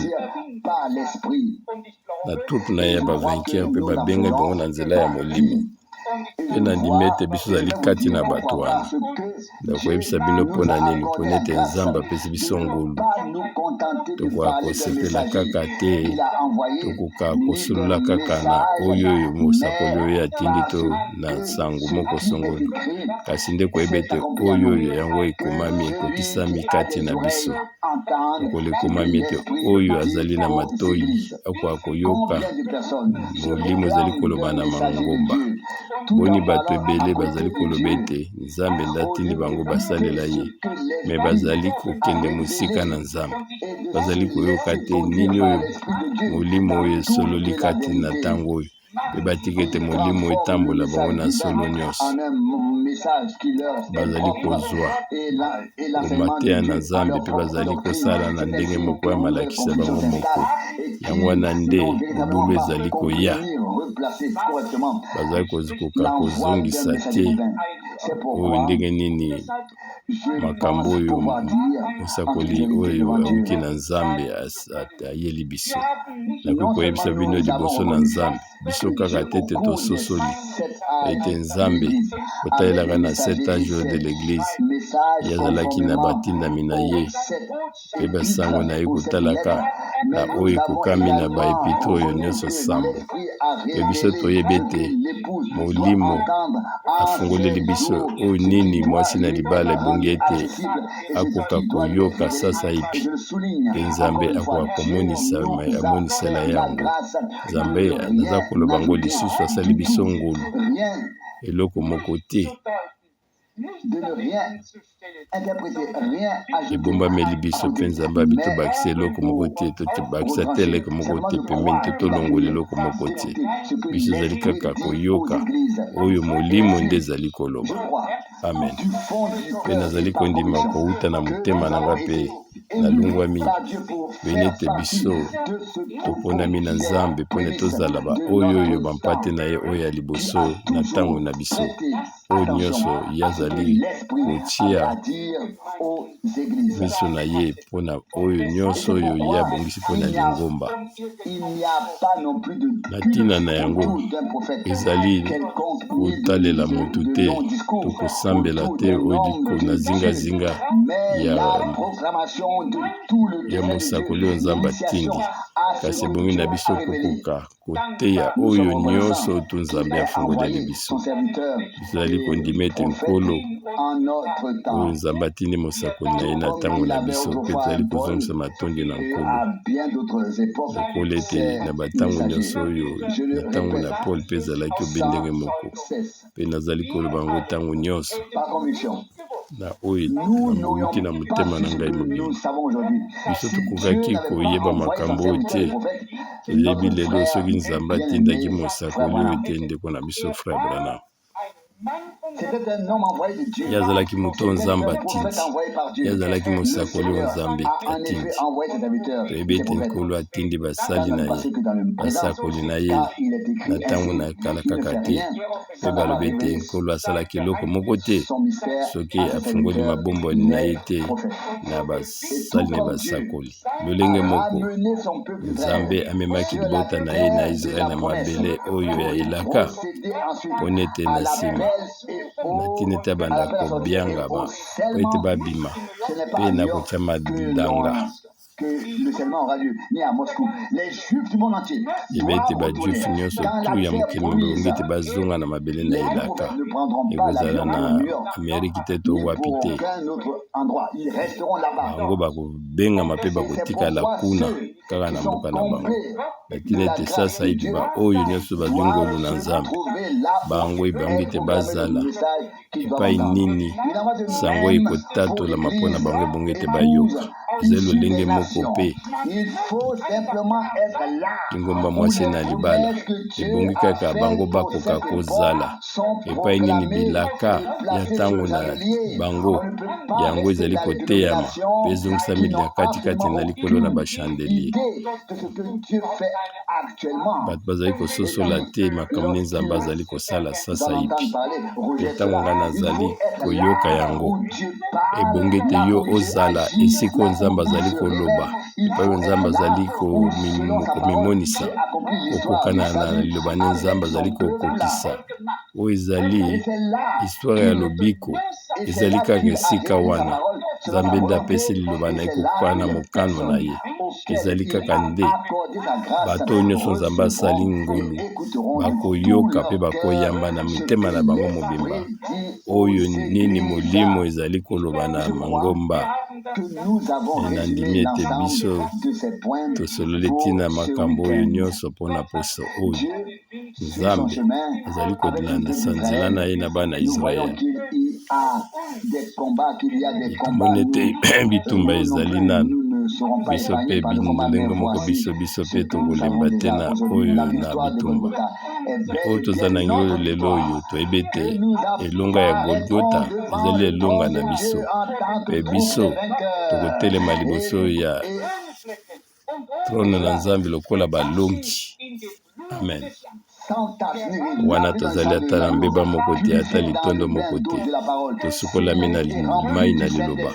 na troupe na ye ya bavainqueur mpe babengaki bango na nzela ya molimo. Mpe nandimi ete biso tozali kati na bato wana. Nakoyebisa bino mpo na nini, mpo ete Nzambe apesi biso ngolu. Tokoka kosepela kaka te, tokoka kosolola kaka na oyo oyo mosakoli oyo atindi to na nsango moko songolo, kasi nde koyeba ete oyo oyo yango ekomami ekokisami kati na biso. Lokola ekomami ete oyo azali na matoi akoka koyoka Molimo ezali koloba na mangomba. Boni bato ebele bazali koloba ete Nzambe nde atindi bango basalela ye, me bazali kokende mosika na Nzambe. Bazali koyoka te nini oyo Molimo oyo esololi kati na ntango oyo. Mpe batika ete Molimo etambola bango na solo nyonso. Bazali kozwa mateya na Nzambe mpe bazali kosala na ndenge moko ya malakisi na bango moko. Yango wana nde mobulu ezali koya. Bazali kokoka kozongisa te oyo ndenge nini makambo oyo mosakoli oyo auti na Nzambe ayeli biso. Nakoki koyebisa bino liboso na Nzambe, biso kaka te ete tososoli ete Nzambe kotalelaka na sept age de l'Eglise, ye azalaki na batindami na ye mpe basango na ye kotalaka na oyo ekokami na ba epitre oyo nyonso sambo. Mpe biso toyebi ete Molimo afungoleli biso oyo nini mwasi na libala ebongi ete akoka koyoka sasaipi, mpe Nzambe akoka komonisa amonisela yango. Nzambe, naza koloba yango lisusu, asali biso ngolu, eloko moko te ebombameli biso mpe Nzambe abi tobakisa eloko moko te, tobakisa te eloko moko te pembeni to tolongola eloko moko te. Biso ezali kaka koyoka oyo Molimo nde ezali koloba. Amen. Mpe nazali kondima kowuta na motema na ngai mpe nalungwami bene ete biso toponami na Nzambe mpo na tozala baoyo oyo bampate na ye oyo ya liboso na ntango na biso. Oyo nyonso ye azali kotia miso na ye mpo na oyo nyonso oyo ye abongisi mpo na lingomba. Na ntina na yango, ezali kotalela moto te to kosambela te oyo na zingazinga ya mosakoli oyo Nzambe atindi, kasi ebongi na biso kokoka koteya oyo nyonso to Nzambe afungoleli biso. Tozali kondima ete Nkolo oyo Nzambe atindi mosakoli na ye na ntango na biso, mpe tozali kozongisa matondi na Nkolo lokola ete na bantango nyonso oyo na ntango na Paul mpe ezalaki obe ndenge moko, mpe nazali koloba yango ntango nyonso na oyo euti na motema na ngai mobimba. Biso tokokaki koyeba makambo oyo te. Toyebi lelo soki Nzambe atindaki mosakoli oyo te, ndeko na biso Frère Branham. Ye azalaki moto oyo Nzambe atindi. Ye azalaki mosakoli oyo Nzambe atindi. Toyebi ete Nkolo atindi basali na ye, basakoli na ye na ntango na kala kaka te. Mpe balobi ete Nkolo asalaki eloko moko te soki afungoli mabomboni na ye te na basali na basakoli. Lolenge moko, Nzambe amemaki libota na ye na Israele na mabele oyo ya elaka, mpo ete na nsima, na ntina ete abanda kobiangama mpo ete babima mpe na kotia madanga. Yeba ete ba Juifs nyonso tout ya mokili mobimba ebongi ete bazonga na mabele na elaka. Ekozala na Ameriki te to wapi te. Bango bakobengama mpe bakotikala kuna kaka na mboka na bango. Na ntina ete sasaipi baoyo nyonso bazwi ngolu na Nzambe, bango ebongi ete bazala epai nini sango ekotatolama mpo na bango ebongi ete bayoka. Ezali lolenge moko mpe lingomba mwasi na libala ebongi kaka bango bakoka kozala epai nini bilaka ya ntango na bango yango ezali koteyama mpe ezongisami na katikati na likolo na bachandelier. Bato bazali kososola te makambo nini Nzambe azali kosala sasaipi. Mpe ntango ngai nazali koyoka yango, ebongi ete yo ozala esika oyo Nzambe azali koloba, epai oyo Nzambe azali komimonisa, kokokana na liloba nde Nzambe azali kokokisa. Oyo ezali histoire ya lobiko, ezali kaka esika wana. Nzambe nde apesi liloba na ye kokokana na mokano na ye. Ezali kaka nde bato oyo nyonso Nzambe asali ngolu bakoyoka mpe bakoyamba na mitema na bango mobimba oyo nini Molimo ezali koloba na mangomba. Nandimi ete biso tosololi ntina makambo oyo nyonso mpo na poso oyo. Nzambe azali kolandisa nzela na ye na bana ya Israele. Tomoni ete bitumba ezali nano. Biso mpe ndenge moko biso biso mpe tokolemba te na oyo na bitumba. Me oyo toza na yango lelo oyo toyebi ete elonga ya Golgota ezali elonga na biso, mpe biso tokotelema liboso ya trone na Nzambe lokola balongi. Amen. Wana tozali ata na mbeba moko te, ata litondo moko te. Tosukolami na mai na liloba,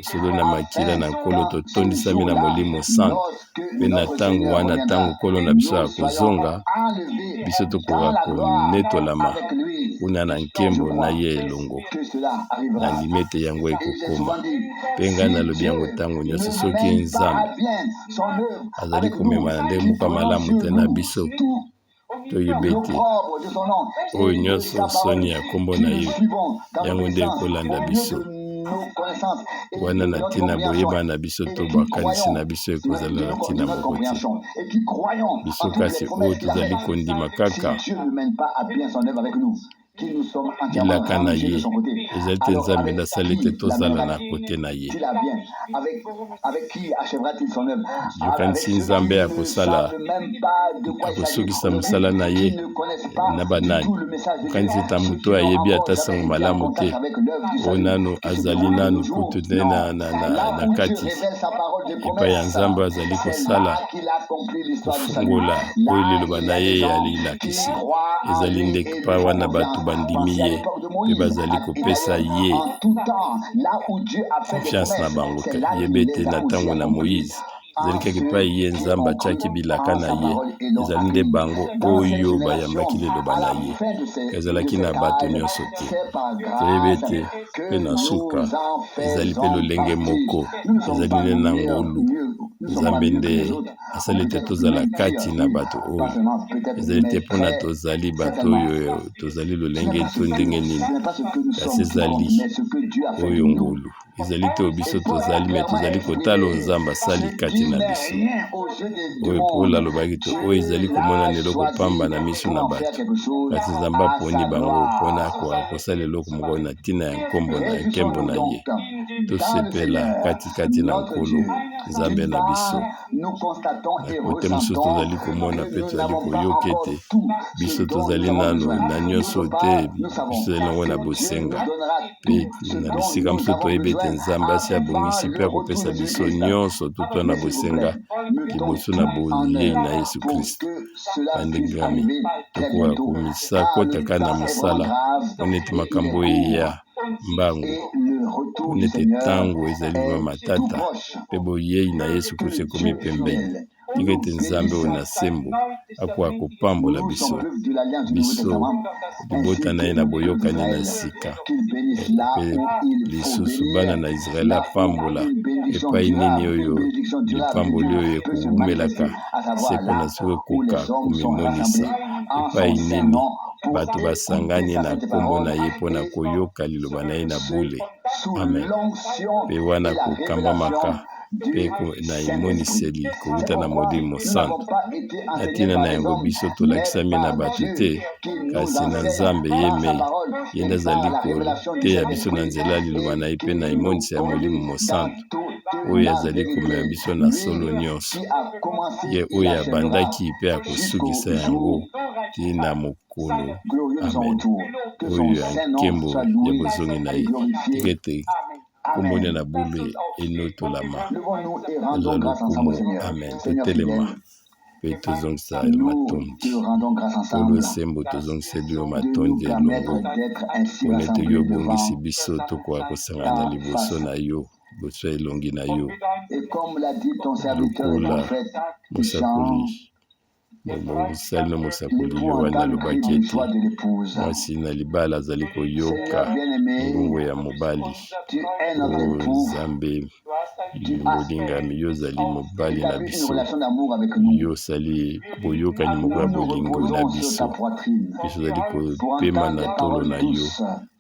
tosukoli na makila na Nkolo, totondisami na Molimo Santu. Mpe na ntango wana, ntango Nkolo na biso akozonga, biso tokoka konetolama kuna na nkembo na ye elongo. Nandimi ete yango ekokoma. Mpe ngai nalobi yango ntango nyonso, soki Nzambe azali komema na ndenge moko ya malamu te na biso, toyeba ete oyo nyonso soni ya nkombo na ye, yango nde ekolanda biso. Wana na ntina boyeba na biso to bakanisi na biso ekozala na ntina moko te. Biso kasi oyo tozali kondima kaka bilaka na ye, ezali te Nzambe nde asali ete tozala na kote na ye. Yokanisi Nzambe akosala, akosukisa mosala na ye na banani? Okanisi ete moto oyo ayebi ata sango malamu te, oyo nanu azali nanu kutu te na, na, na, na kati epai ya Nzambe azali kosala kofungola oyo liloba na ye ya lilakisi ezali nde epai wana bato bandimi ye mpe bazali kopesa ye confiance na bango. Yeba ete na ntango na Moïse ezali kaka epai ye Nzambe atiaki bilaka na ye, ezali nde bango oyo bayambaki liloba na ye, ezalaki na bato nyonso te. Toyebi ete mpe na suka ezali mpe lolenge moko, ezali nde na ngolu. Nzambe nde asali ete tozala kati na bato oyo, ezali te mpona tozali bato oyo tozali lolenge to ndenge nini, kasi ezali oyo ngolu. Ezali te oyo biso tozali, me tozali kotala oyo Nzambe asali kati na biso. Oyo Paul alobaki te, oyo ezali komonana eloko pamba na miso na bato, kasi Nzambe aponi bango mpona akoka kosala eloko moko na ntina ya nkombo na nkembo na ye. Tosepela katikati na Nkolo Nzambe na biso. Na kote mosusu tozali komona mpe tozali koyoka ete biso tozali nano na nyonso te, biso tozali nango na bosenga. Mpe na bisika mosusu toyebi ete Nzambe asi abongisi mpe akopesa biso nyonso tutwa na bosenga liboso na boyei na Yesu Kristo. Bandengami, tokoka komisakota kaka na mosala mpona ete makambo oyo eya mbangu, mpona ete ntango ezali mwa matata mpe boyei na Yesu Kristo ekomi pembeni. Tika ete Nzambe oyo na sembo akoka kopambola biso, biso libota na ye na boyokani na sika, mpe lisusu bana na Israele apambola epai nini oyo lipamboli oyo ekowumelaka seko na seko ekoka komimonisa, epai nini bato basangani na nkombo na ye mpo na koyoka liloba na ye na bule. Amen. Mpe wana kokambamaka mpe na emoniseli kowuta na Molimo Santu. Na ntina na yango biso tolakisami na bato te, kasi na Nzambe ye mei. Ye nde azali koteya biso na nzela ya liloba na ye mpe na emonisi ya Molimo Mosantu, oyo azali komema biso na solo nyonso. Ye oyo abandaki mpe akosukisa yango tii na mokolo, amen, oyo ya nkembo ya bozongi na ye. Tika ete Nkombo na bule enotolama, ezwa lokumu. Amen. Totelema mpe tozongisa matondi. Nkolo esembo, tozongiseli yo matondi elongo mpo ete yo obongisi biso tokoka kosangana liboso na yo, liboso ya elongi na yo, lokola mosakoli Mosali na mosakoli Yoane alobaki ete mwasi na libala azali koyoka mongongo ya mobali. O Nzambe molingami, yo ozali mobali na biso, yo osali boyokani moko ya bolingo na biso. Biso tozali kopema na tolo na yo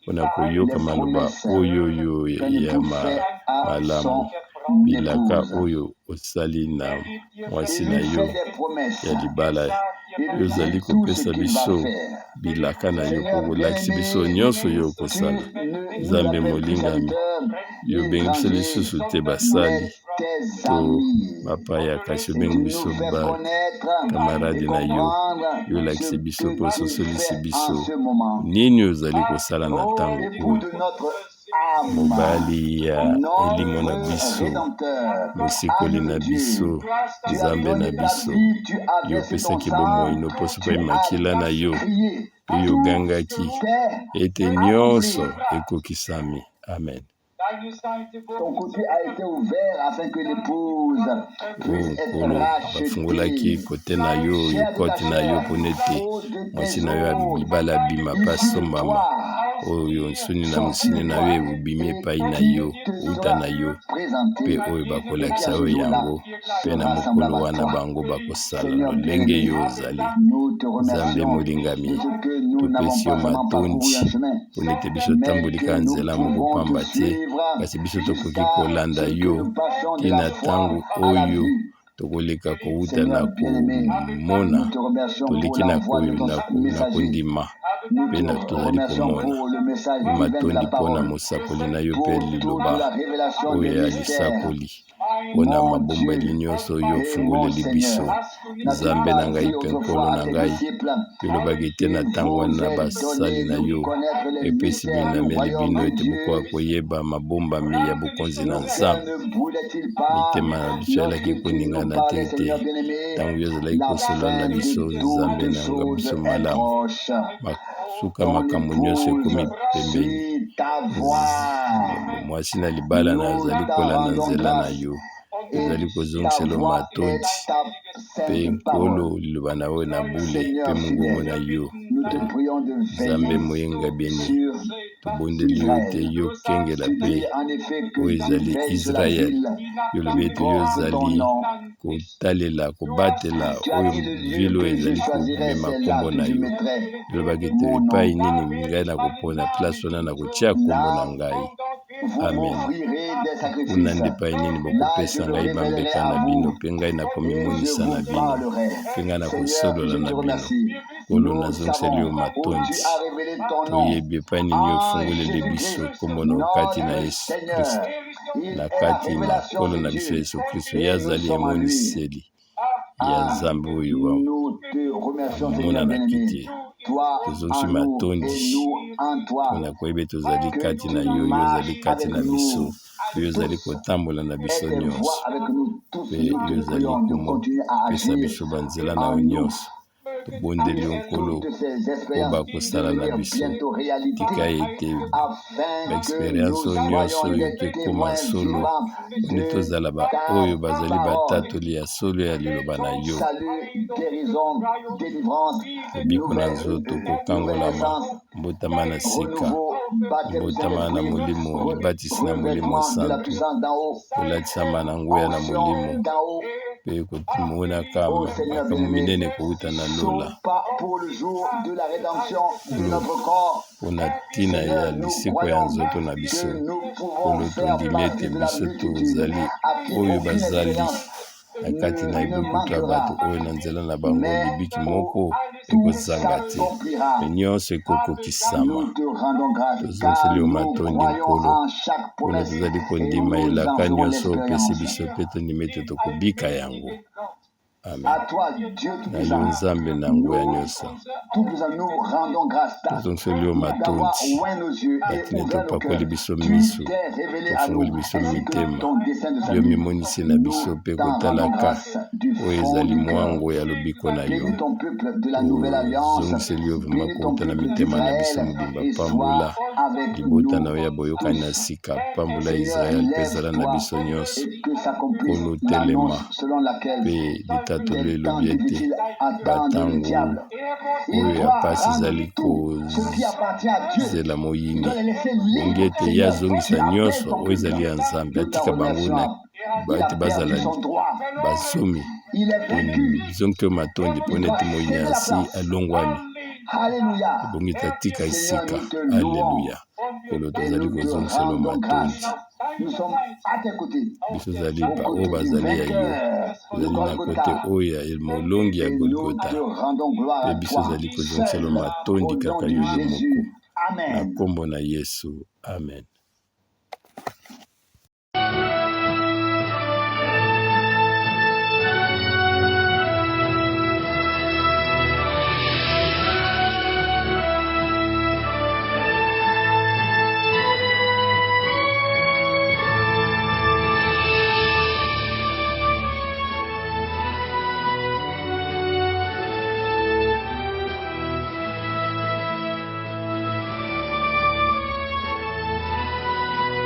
mpo na koyoka maloba oyo yo ya malamu, bilaka oyo osali na mwasi na yo ya libala. Yo ozali kopesa biso bilaka na yo mpo olakisi biso nyonso yo okosala. Nzambe molingami, yo obengi biso lisusu te basali. to bapaya, kasi obengi biso bakamarade na yo. Yo olakisi biso mpe ososolisi biso nini ozali kosala na ntango oyo. Mobali ya elimo na biso, mosikoli na biso, Nzambe na biso, yo opesaki bomoi no mpo osopaki makila na yo, mpe yo ogangaki ete nyonso ekokisami. Amen. O Nkolo, bafungolaki kote na yo yokote na yo mpo ete mwasi na yo ya libala abima mpe asombama, oyo nsuni na mosuni na yo ebimi epai na yo uta na yo, mpe oyo bakolakisa yo yango, mpe na mokolo wana bango bakosala lolenge yo ozali. Nzambe molingami, topesi yo matondi mpona ete biso totamboli kaka nzela moko pamba te, kasi biso tokoki kolanda yo ti na ntango oyo tokoleka kowuta na komona, toleki na kondima mpe na tozali komona. Matondi mpo na mosakoli na yo mpe liloba oyo ya lisakoli. Mpo na mabombeli nyonso oyo ofungoleli biso, Nzambe na ngai mpe Nkolo na ngai. Elobaki te na ntango wana na basali na yo, epesi binameli bino ete bokoka koyeba mabombami ya bokonzi na Nzambe. Mitema na biso ezalaki koningana te ete ntango yo ozalaki kosolola na biso, Nzambe na nga biso malamu. Suka makambo nyonso ekomi pembeni. Mwasi na libala na azali kolanda nzela na yo, ezali kozongisela yo matondi mpe Nkolo, liloba na yo na bule mpe mongongo na yo. Nzambe moyengebene, tobondeli yo ete yo kengela mpe oyo ezali Israel. Yo olobi ete yo ozali kotalela, kobatela oyo vile oyo ezali komema nkombo na yo. Elobaki ete epai nini ngai nakopona place wana nakotia nkombo na ngai. Amen. Kuna nde epai nini bokopesa ngai bambeka na bino, mpe ngai nakomimonisa na bino, mpe ngai nakosolola na bino. Nkolo, nazongiseli yo matondi. Toyebi epai nini yo ofungoleli biso nkombo na yo kati na Yesu Kristo, na kati na Nkolo na biso Yesu Kristo. Ye azali emoniseli ya Nzambe oyo amonanaki te. Tozongisi matondi mpo na koyeba ete ozali kati na yo, yo ozali kati na biso, yo ozali kotambola na biso nyonso, mpe yo ozali kopesa biso banzela na yo nyonso. Tobondeli yo Nkolo, koba kosala na biso. Tika ete baexperience oyo nyonso oyo ekoma solo, poni tozala baoyo bazali batatoli ya solo ya liloba na yo. Lobiko na nzoto, kokangolama, mbotama na sika, mbotama na molimo, libatisi na Molimo Santu, kolatisama na nguya na Molimo, mpe komonaka makambo minene kowuta na lola. Mpo na ntina ya lisiko ya nzoto na biso, Nkolo, tondimi ete biso tozali oyo bazali na kati na ebukutu ya bato oyo na nzela na bango libiki moko ekozanga te, mpe nyonso ekokokisama. Tozongiseli yo matondi, Nkolo, mpona tozali kondima elaka nyonso opesi biso, mpe tondimi ete tokobika yango. Amen. Na yo Nzambe na nguya nyonso, tozongiseli yo matondi na ntina ete opakoli biso miso, ofungoli biso mitema, yo mimonisi na biso mpe kotalaka oyo ezali mwango ya lobiko na yo. Tozongiseli yo vrema kouta na mitema na biso mobimba. Pambola libota na yo ya boyokani na sika, pambola Israel mpe ezala na biso nyonso. Nkolo, telema mpe litatoli elobi ete bantango oyo ya mpasi ezali kozela moyini, bongi ete ye azongisa nyonso oyo ezali ya Nzambe, atika bango na ete bazala basomi. Tozongi to matondi mpo na ete moyini asi alongwami, ebongi ete atika esika. Aleluya! Nkolo, tozali kozongisela yo matondi. Biso tozali baoyo bazali ya yo, tozali na kote oyo ya molongi ya Golgota, mpe biso tozali kozongisela yo matondi kaka yo yo moko, na nkombo na Yesu, amen.